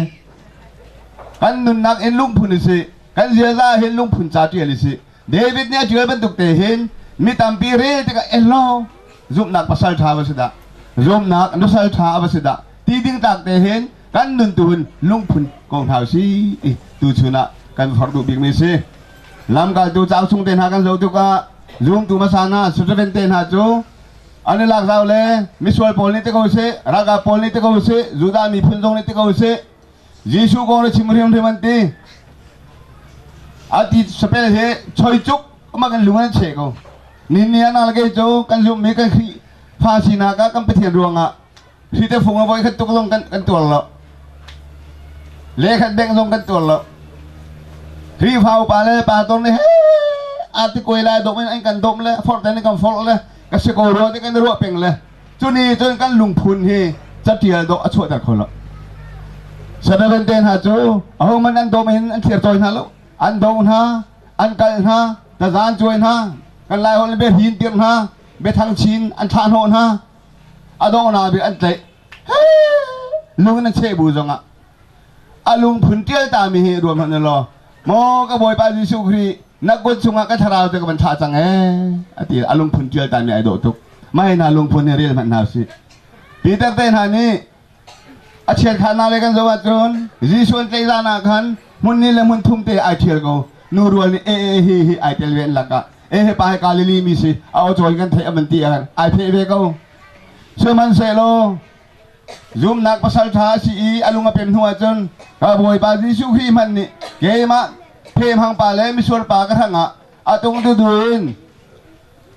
Kan nunnak in lungphun i si, kan ziaza hin lungphun ca ṭial i si. David nih a ṭial bantuk te hin mi tampi rel tikah elaw zumhnak pasal ṭha va si dah, zumhnak nusal ṭha va si dah ti ding tlak te hin kan nun tu hin lungphun ko hna si ti tuchun ah kan forh duh bikmi si. Lamkaltu cauk chung te hna kan zoh tikah zumtu hmasa hna Stephen te hna cu an i lak zau le misual pawl nih ti ko seh, ralkap pawl nih ti ko seh, Judah miphun zong nih ti ko seh, Jesuh kong le chim hrimhrim an ti. A ti sapel he choi cuk ma kan lung an che ko. Ni ni an alge cu kan zumhmi kan Khrih fa sinak ah kan Pathian ruangah Hri te fung a voi khat tuk zong kan kan tuar lo. Le khat beng zong kan tuar lo. Khrihfa upa le pastor nih he a ti kuai lai dom in an kan dom le forh ten kan forh le ka si ko rua ti kan ruah peng le cuni cun kan lungphun hi catial dawh a chuahter kho lo. Seven te hna cu aho man an dom hin an thlir tawi hna lo. An do hna, an kal hna, tazan cuai hna, kan lai holh be hin tir hna, be thang chin an thlah hnawh hna. A donghnak bik an tlaih. Lung in an cheh bu zongah a lungphun ṭial tami hi ruam hmanh law maw ka Bawipa Jesuh Khrih na kut chungah ka thlarau cu ka van thlah cang ee a ti. A lungphun ṭial tami ai dawh tuk. Mah hi hna lungphun hi rel hmanh hna usih. Peter te hna nih a chiat kha le kan zoh ahcun Jesuh an tlaih zan ah khan hmun ni le hmun thum te ai ṭhial ko. Nu rual nih e e hi hi ai tel ve an lakah e he pa he Galilee mi si a aw cawi kan theih a van ti ah ai pheh ve ko. Sihmanhsehlaw zumnak pasal ṭha a si i a lung a pem hnu ahcun ka Bawipa Jesuh Khrih hmanh nih keimah phemhang pa le misual pa ka hrangah a tung dudu in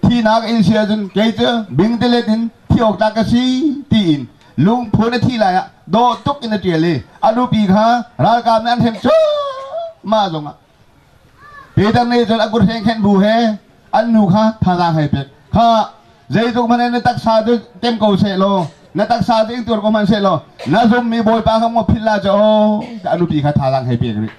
thihnak in si ahcun kei cu bingtelet in thi awk tlak ka si tiin lungphun a thi lai ah dawh tuk in a ṭial i a nupi kha ralkap nih an hrem cuahmah zongah Peter nih cun a kut hrengkhenh bu he an nu kha thazaang hei pek. Kha zeitluk hmanh in na taksa cu tem ko seh law na taksa cu ingtuar ko hmanh seh law na zummi Bawipa kha maw philh la cu aw a nupi kha thazaang hei pek rih.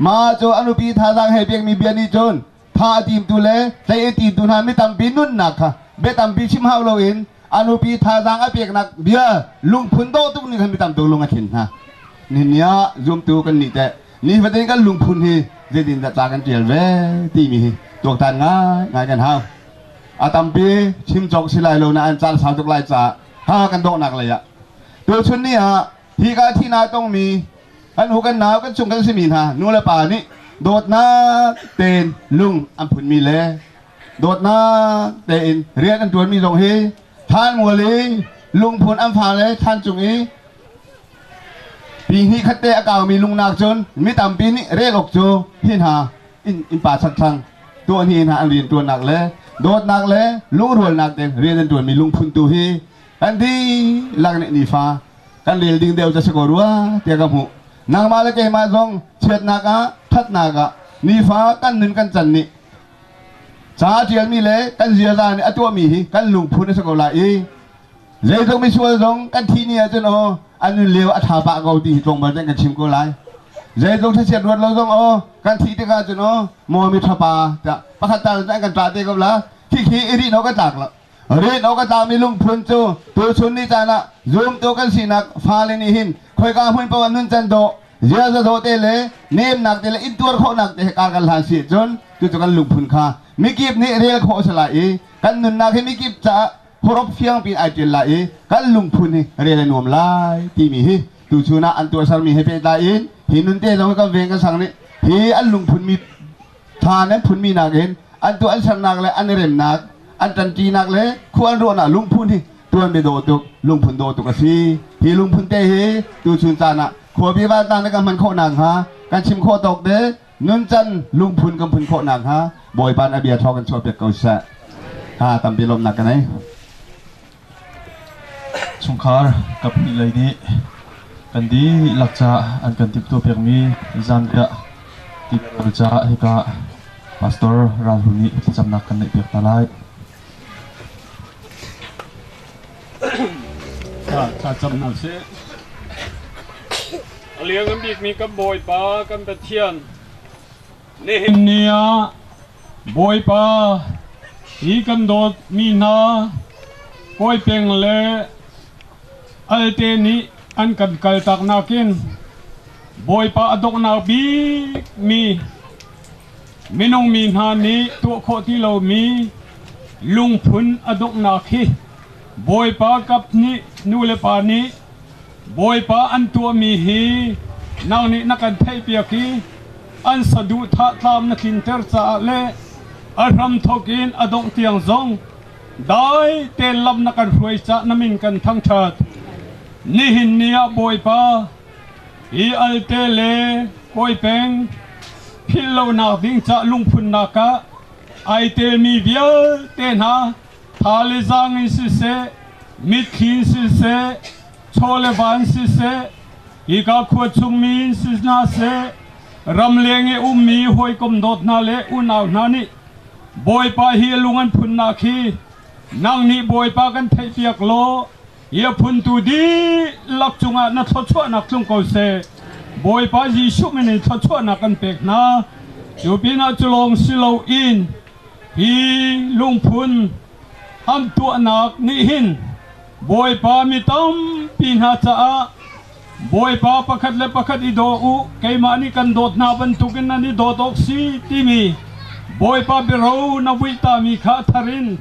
Mah cu a nupi thazaang hei pekmi bia nih cun tha a timtu le tlei a timtu hna mi tampi nunnak kha bia tampi chim hau loin a nupi thazaang a peknak bia lungphun dawh tuk nih khan mi tam tuk lung a thin hna. Nihin ni ah zumtu kan nih teh nifatin kan lungphun hi zeitindah ca kan ṭial ve timi hi tuaktan ngaingai kan hau. A tampi chim cawk si lai lo nain caan sau tuk lai caah ha kan donghnak lei ah tuchun ni ah hi ka thihnak tongmi kan u kan nau kan chung kan simi hna nu le pa nih dawtnak tein lung an phunmi le dawtnak tein rian an ṭuanmi zong hi thlan mual i lungphun an fa le thlan cung i Pi hnih khat te a kaumi lungnak cun mi tampi nih rel awk cu hi hna innpa chakthlang tuah hi hna an rian ṭuannak le dawtnak le lungrualnak te rian an ṭuanmi lungphun tu hi kan dihlak nih nifa kan rel ding deuh ca si ko rua tiah ka hmuh. Nangmah le keimah zong chiatnak ah ṭhatnak ah nifa kan nun kan can nih ca a ṭialmi le kan ziaza nih a tuahmi hi kan lungphun a si ko lai i Zeitluk misual zong kan thih ni ahcun aw an nun lio a ṭha pah ko ti hi tlawmpal ten kan chim ko lai. Zeitluk thlachiat ruat lo zong aw kan thih tikah cun aw maw mi ṭha pa tiah pakhat tal an kan ṭah te ko la. Khi khi i rih no kan tlak lo. Rin awk a tlakmi lungphun cu tuchun ni caan ah zumtu kan sinak fale nih hin khoika hmun paoh ah nuncan dawh, ziaza dawh te le nemnak te le intuar khawhnak te he kar kan hlan si ahcun cucu kan lungphun kha mikip nih rel khawh a si lai i kan nunnak hi mikip caah hurop fiang piin ai ṭial lai i kan lungphun hi rel a nuam lai timi hi tuchun ah an tuahsermi he pehtlai in hi nunte zong hi kan veng kan sang nih hi an lungphun mi ṭha nan phunmi nakin an tuah an sernak le an i remnak an ṭanṭinak le khua an ruahnak lungphun hi tuan mi dawh tuk lungphun dawh tuk a si. Hi lungphun te hi tuchun caan ah khuapi vantlang le kan hman khawh nakhnga kan chim khawh tawk te nuncan lungphun kan phun khawh nakhnga Bawipa nih a bia thawng kan chuahpiak ko seh. Ha tampi lawmhnak ka nei. Chungkhar kaphnih lei nih kan dihlak caah an kan timhtuahpiakmi zanriah tirawl caah hika Pastor Ral Hu nih thlacamnak kan neihpiak hna lai. Thlacam hna sih. A lianngan bikmi kan Bawipa kan Pathian, nihin ni ah Bawipa hi kan dawtmi hna Kawipeng le Alte nih an kan kaltak nakin Bawipa a donghnak bikmi minung mi hna nih tuah khawh ti lomi lungphun a donghnak hi Bawipa kap nih nu le pa nih Bawipa an tuahmi hi nang nih na kan theihpiak i an saduhthah tlam na tlinter caah le a hramthawk in a dongh tiang zong dai tein lam na kan hruai caah na min kan thangṭhat. Nihin ni ah Bawipa, hi alte le kawipeng philh lonak ding cah lungphunnak ah ai telmi vialte hna tha le zaang in siseh, mitthli in siseh, chaw le va in siseh, hika khua chungmi in si hna seh, ramleng i ummi hawikom dawt hna le unau hna nih Bawipa hi lung an phunnak hi nang nih Bawipa kan theihpiak law hi a phuntu dihlak cungah na thluachuahnak tlung ko seh. Bawipa Jesuh min in thluachuahnak kan pek hna. Cu pinah cu lawng si loin hi lungphun an tuahnak nih hin Bawipa mi tampi hna caah Bawipa pakhat le pakhat i daw u, keimah nih kan dawt hna bantukin nan i dawt awk si timi Bawipa biaro na vuihtami kha a thar in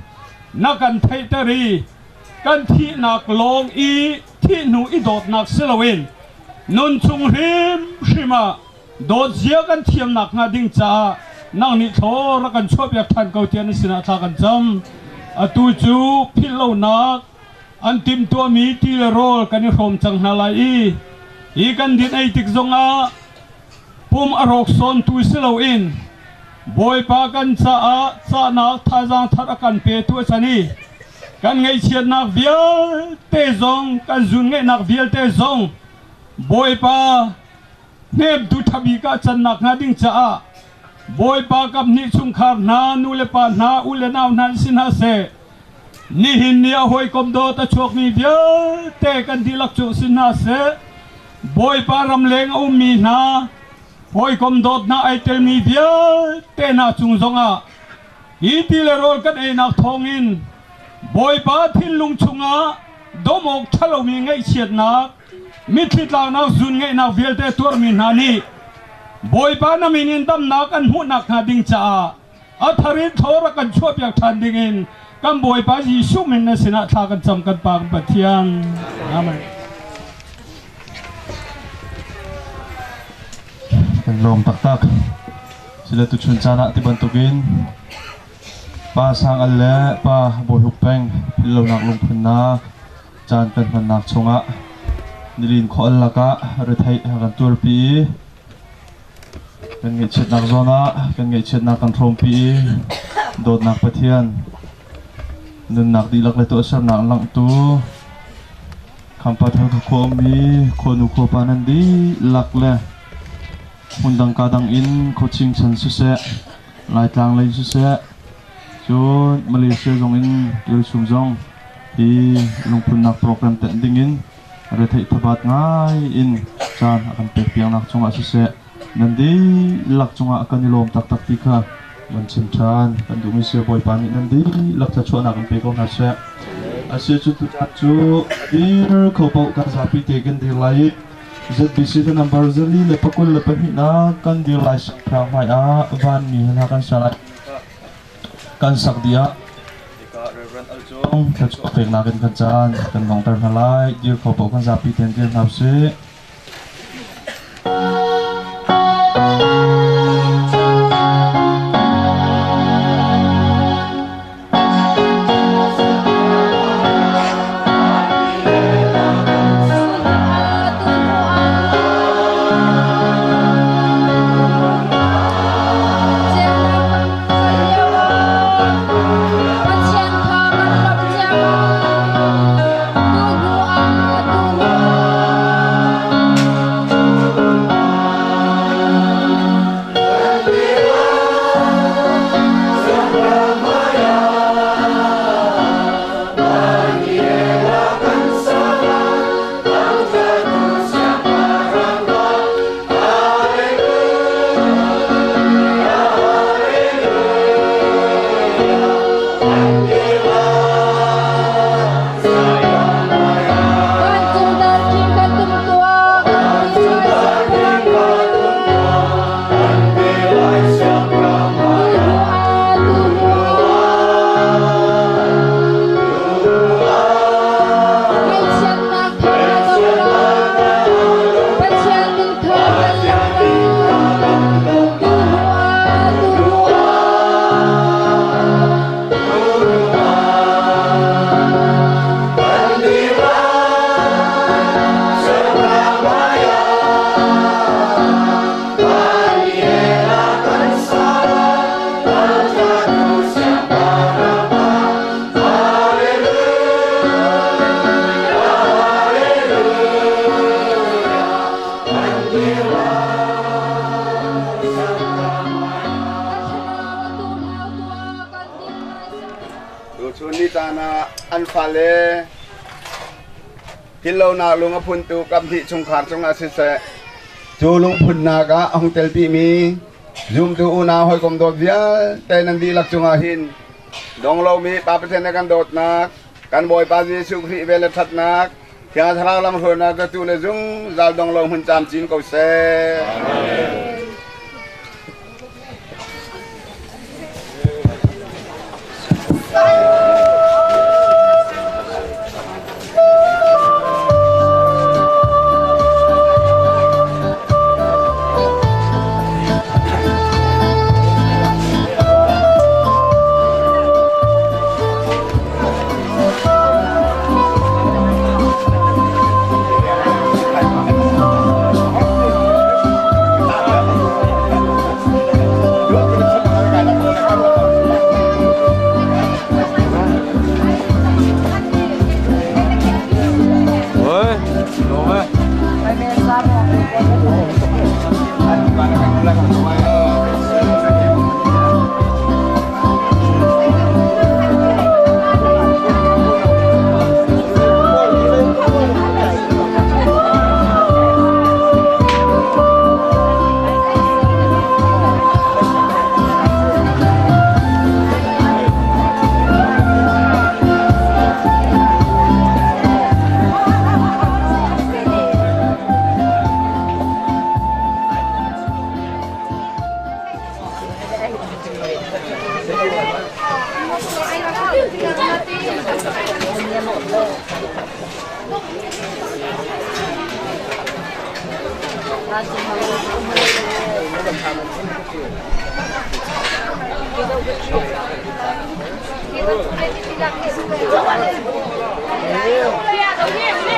na kan theihter i kan thihnak lawng i thih hnu i dawtnak si loin nunchung hrimhrim ah dawt zia kan thiam nakhnga ding caah nang nih thlaw rak kan chuahpiak ṭhan ko tiah na sinah thla kan cam. Atu cu philh lonak an timhtuahmi ti le rawl kan i hrawm cang hna lai i hi kan din ei tik zongah pum a rawk sawntu si loin Bawipa kan caah cahnak thazaang thar a kan petu a can i kan ngaihchiatnak vialte zong kan zun ngeihnak vialte zong Bawipa hnemtu ṭha bik ah cannak hnga ding caah Bawipa kaphnih chungkhar hna nu le pa hna u le nau hna in si hna seh nihin ni ah hawikom dawt a chuakmi vialte kan dihlak cu si hna seh Bawipa ramleng a ummi hna hawikom dawt hna ai telmi vialte hna cung zongah hi ti le rawl kan einak thawngin Bawipa thinlung chungah dawm awk ṭhalomi ngaihchiatnak mitthli tlaknak zun ngeihnak vialte tuarmi hna nih Bawipa na min in damnak an hmuh nakhnga ding caah a thar in thaw rak kan chuahpiak ṭhan dingin kan Bawipa Jesuh min na sinah thla kan cam kan Pa kan Pathian. Amen. Kan lawm taktak. Sile tuchun caan ah ti bantukin Pa Sang Al le Pa Bawi Hup Peng philhlonak lungphunnak caan kan hmannak chungah nilin khual lakah retheih kan tuarpi i kan ngaihchiatnak zawn ah kan ngaihchiatnak kan hrawmpi i dawtnak Pathian nunnak dihlak le tuahsernak langhtu Khampat Halkha khua ummi khuanu khuapa nan dihlak le hmundang ka dang in khuaching chan siseh Laitlang lei siseh cun Malaysia zong in Tualchung zong hi lungphunnak program tenh dingin retheih thabat ngai in caan a kan pek piaknak cungah siseh nan dihlak cungah kan i lawm taktak ti kha Van chim ṭhan kan duhmi si Bawipa nih nan dihlak thluachuahnak in pe ko hna seh. Asi cu tutan cu dir kho paoh kan zapi te kan dir lai i ZBC the number 422 na kan dir lai siangpahrang hmai ah vanmi hna kan sa lai kan sak dih ah Reverend Al Cung thluachuah peknak in kan caan kan longter hna lai. Dir kho paoh kan zapi ten dir hna usih. Tuchun ni caan ah an fale philhlonak lung a phuntu kaphnih chungkhar cungah siseh, cu lungphunnak ah a hung telpimi zumtu unau hawikom dawt vialte nan dihlak cungah hin dong lomi Pa Pathian na kan dawtnak, kan Bawipa Jesuh Khrih vel le ṭhatnak, Thiang Thlarau lamhruainak tu le zungzal dong lo hmun camcin ko seh. Amen.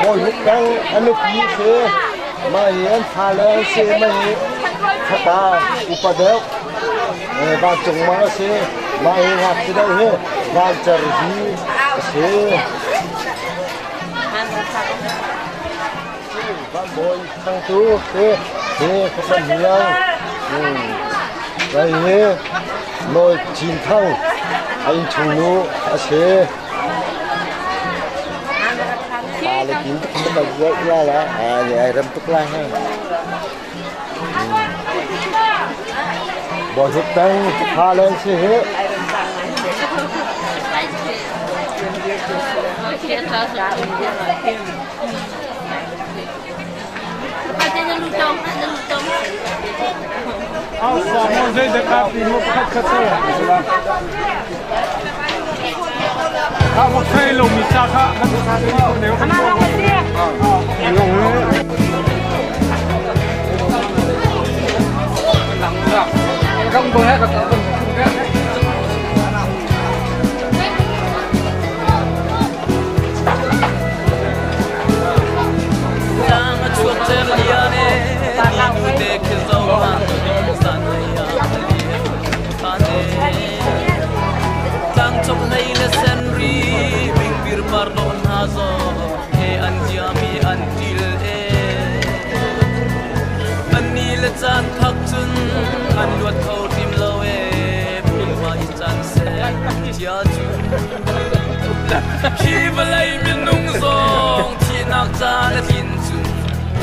Bawi dang an nupi si mah hi an fale an si mah hi fapa upa deuh vancung mang a si mah hi ngakchia deuh hi vancer hi a si. Van Bawi Thangtu hi hi fapa hniang hi hi Nawi Cin Thang a innchungnu a si. Pa le kin tuk la la ai rem tuk lai he. Bawi Hup Peng ha le si hi. Hi vawlei minung zong thihnak caan a tlin cun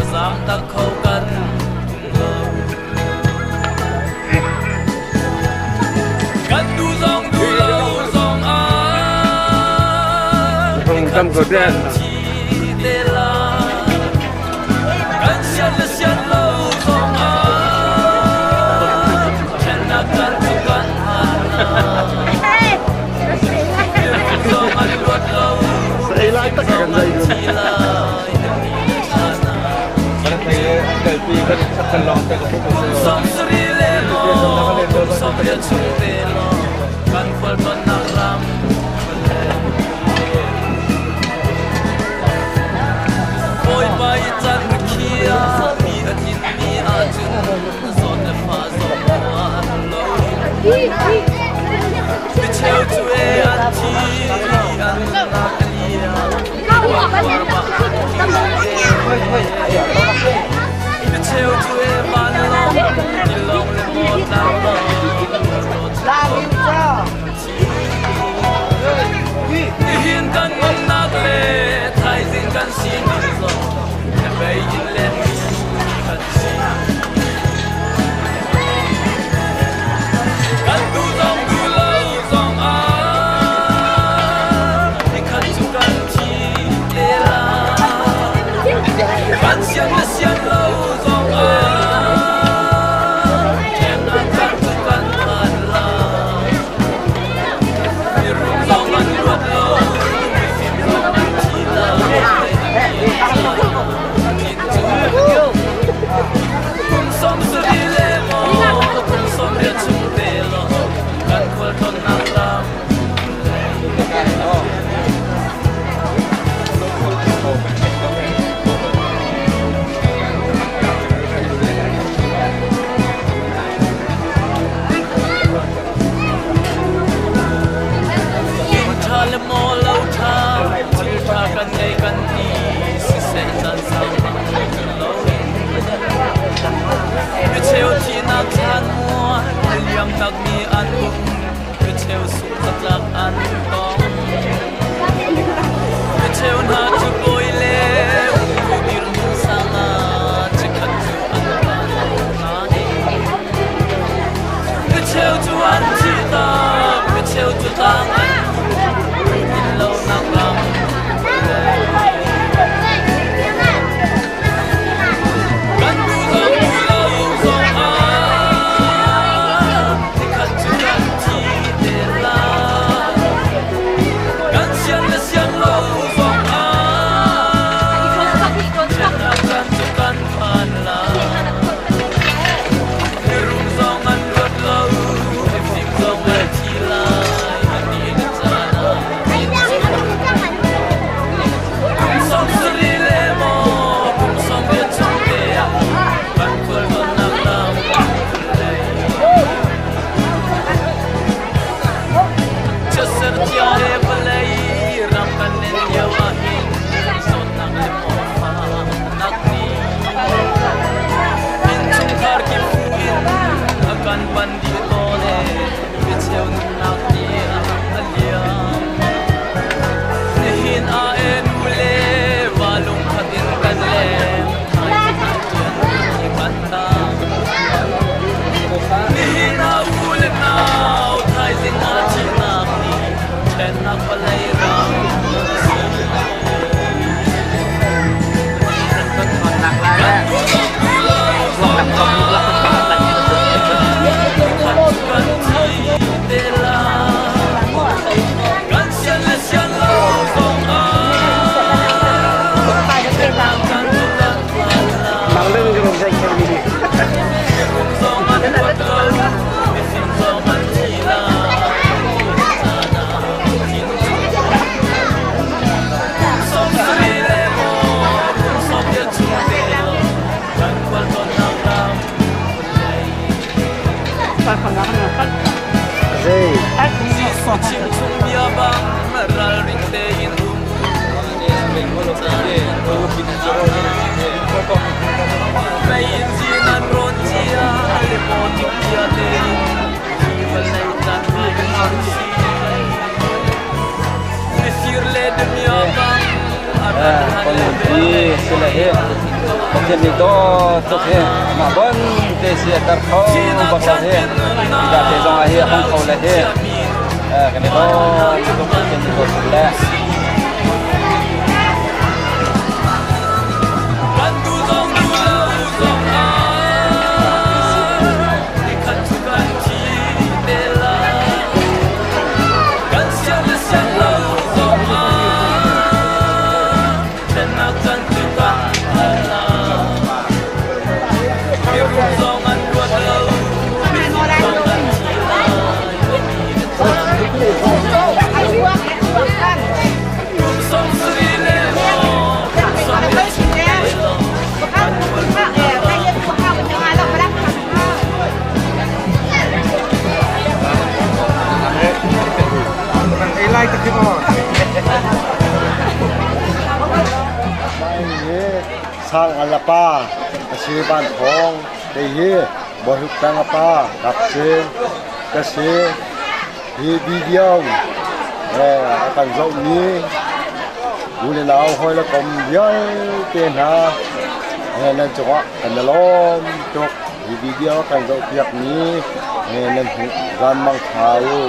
a zaam tak kho kan um lo. Kan duh zong duh lo zong ah nikhat cu kan thi te lai. Kan sian le sian lo zong ah ṭhennak caan cu kan han lai. Zong an luat lo, zong an thi lai. Kum 70 le maw, kum 80 chung te law, kan khualtlawnnak ram. Bawipa i can khiah mi a tlin ni ahcun zawt le fa zong an lo. Micheu cu e an thi, an nunnak a liam. Micheu cu e vanlawng, tilawng le maw tlanglawng, Nihin kan nunnak le thaizing kan sining zong hnabei in lenmi kan si. Kan duh zong duh lo zong ah nikhat cu kan thi te lai. Kan sian le sian lo zong ah ṭhennak caan cu kan phan lai. Mirum zong an luat lo, mifim zong an thi lai. Kum 70 le maw, kum 80 chung te law, kan khualtlawnnak lam. Inn ṭha le maw lo ṭha, thil ṭha kan ngei kan ti, siseh caan sau lo. Micheu thihnak thlan mual, a liam takmi an um, micheu sungh zatlak an tong. Micheu hna cu bawi le uktu dirhmun sang ah chikkhat cu an phan nain micheu cu an thih tak, micheu cu tlang an inn lonak ram. Chim chung bia bang ralring tein um. Mei in zin an rawn cia le maw tim cia tein hi vawlei caan hi an si. Misir le damiah bang a rat han le Ti sila hi Pathian nih do tuk hi mah bon te si a kar kho bak lo hi da te zong ah hi a hong kho le hi kan i lawm tuk. Pathian nih dawt tuk le Kan tu zong duh lo zong ah nikhat cu kan thi te lai. Kan sian le sian lo zong ah thlennak caan cu kan phan lai. Mirum zong an luat lo, mifim zong an thi lai. Kum 70 le maw kum 70 te law kan tuan hna lai. Hi sang alapa asi ban thong te hi bohuk tang apa kap sin ka si. Hi video a kan zoh mi u le nau hawi le kom vialte hna, nan cungah kan i lawm tuk. Hi video kan zoh piak mi nan hmuh zan mang tha u.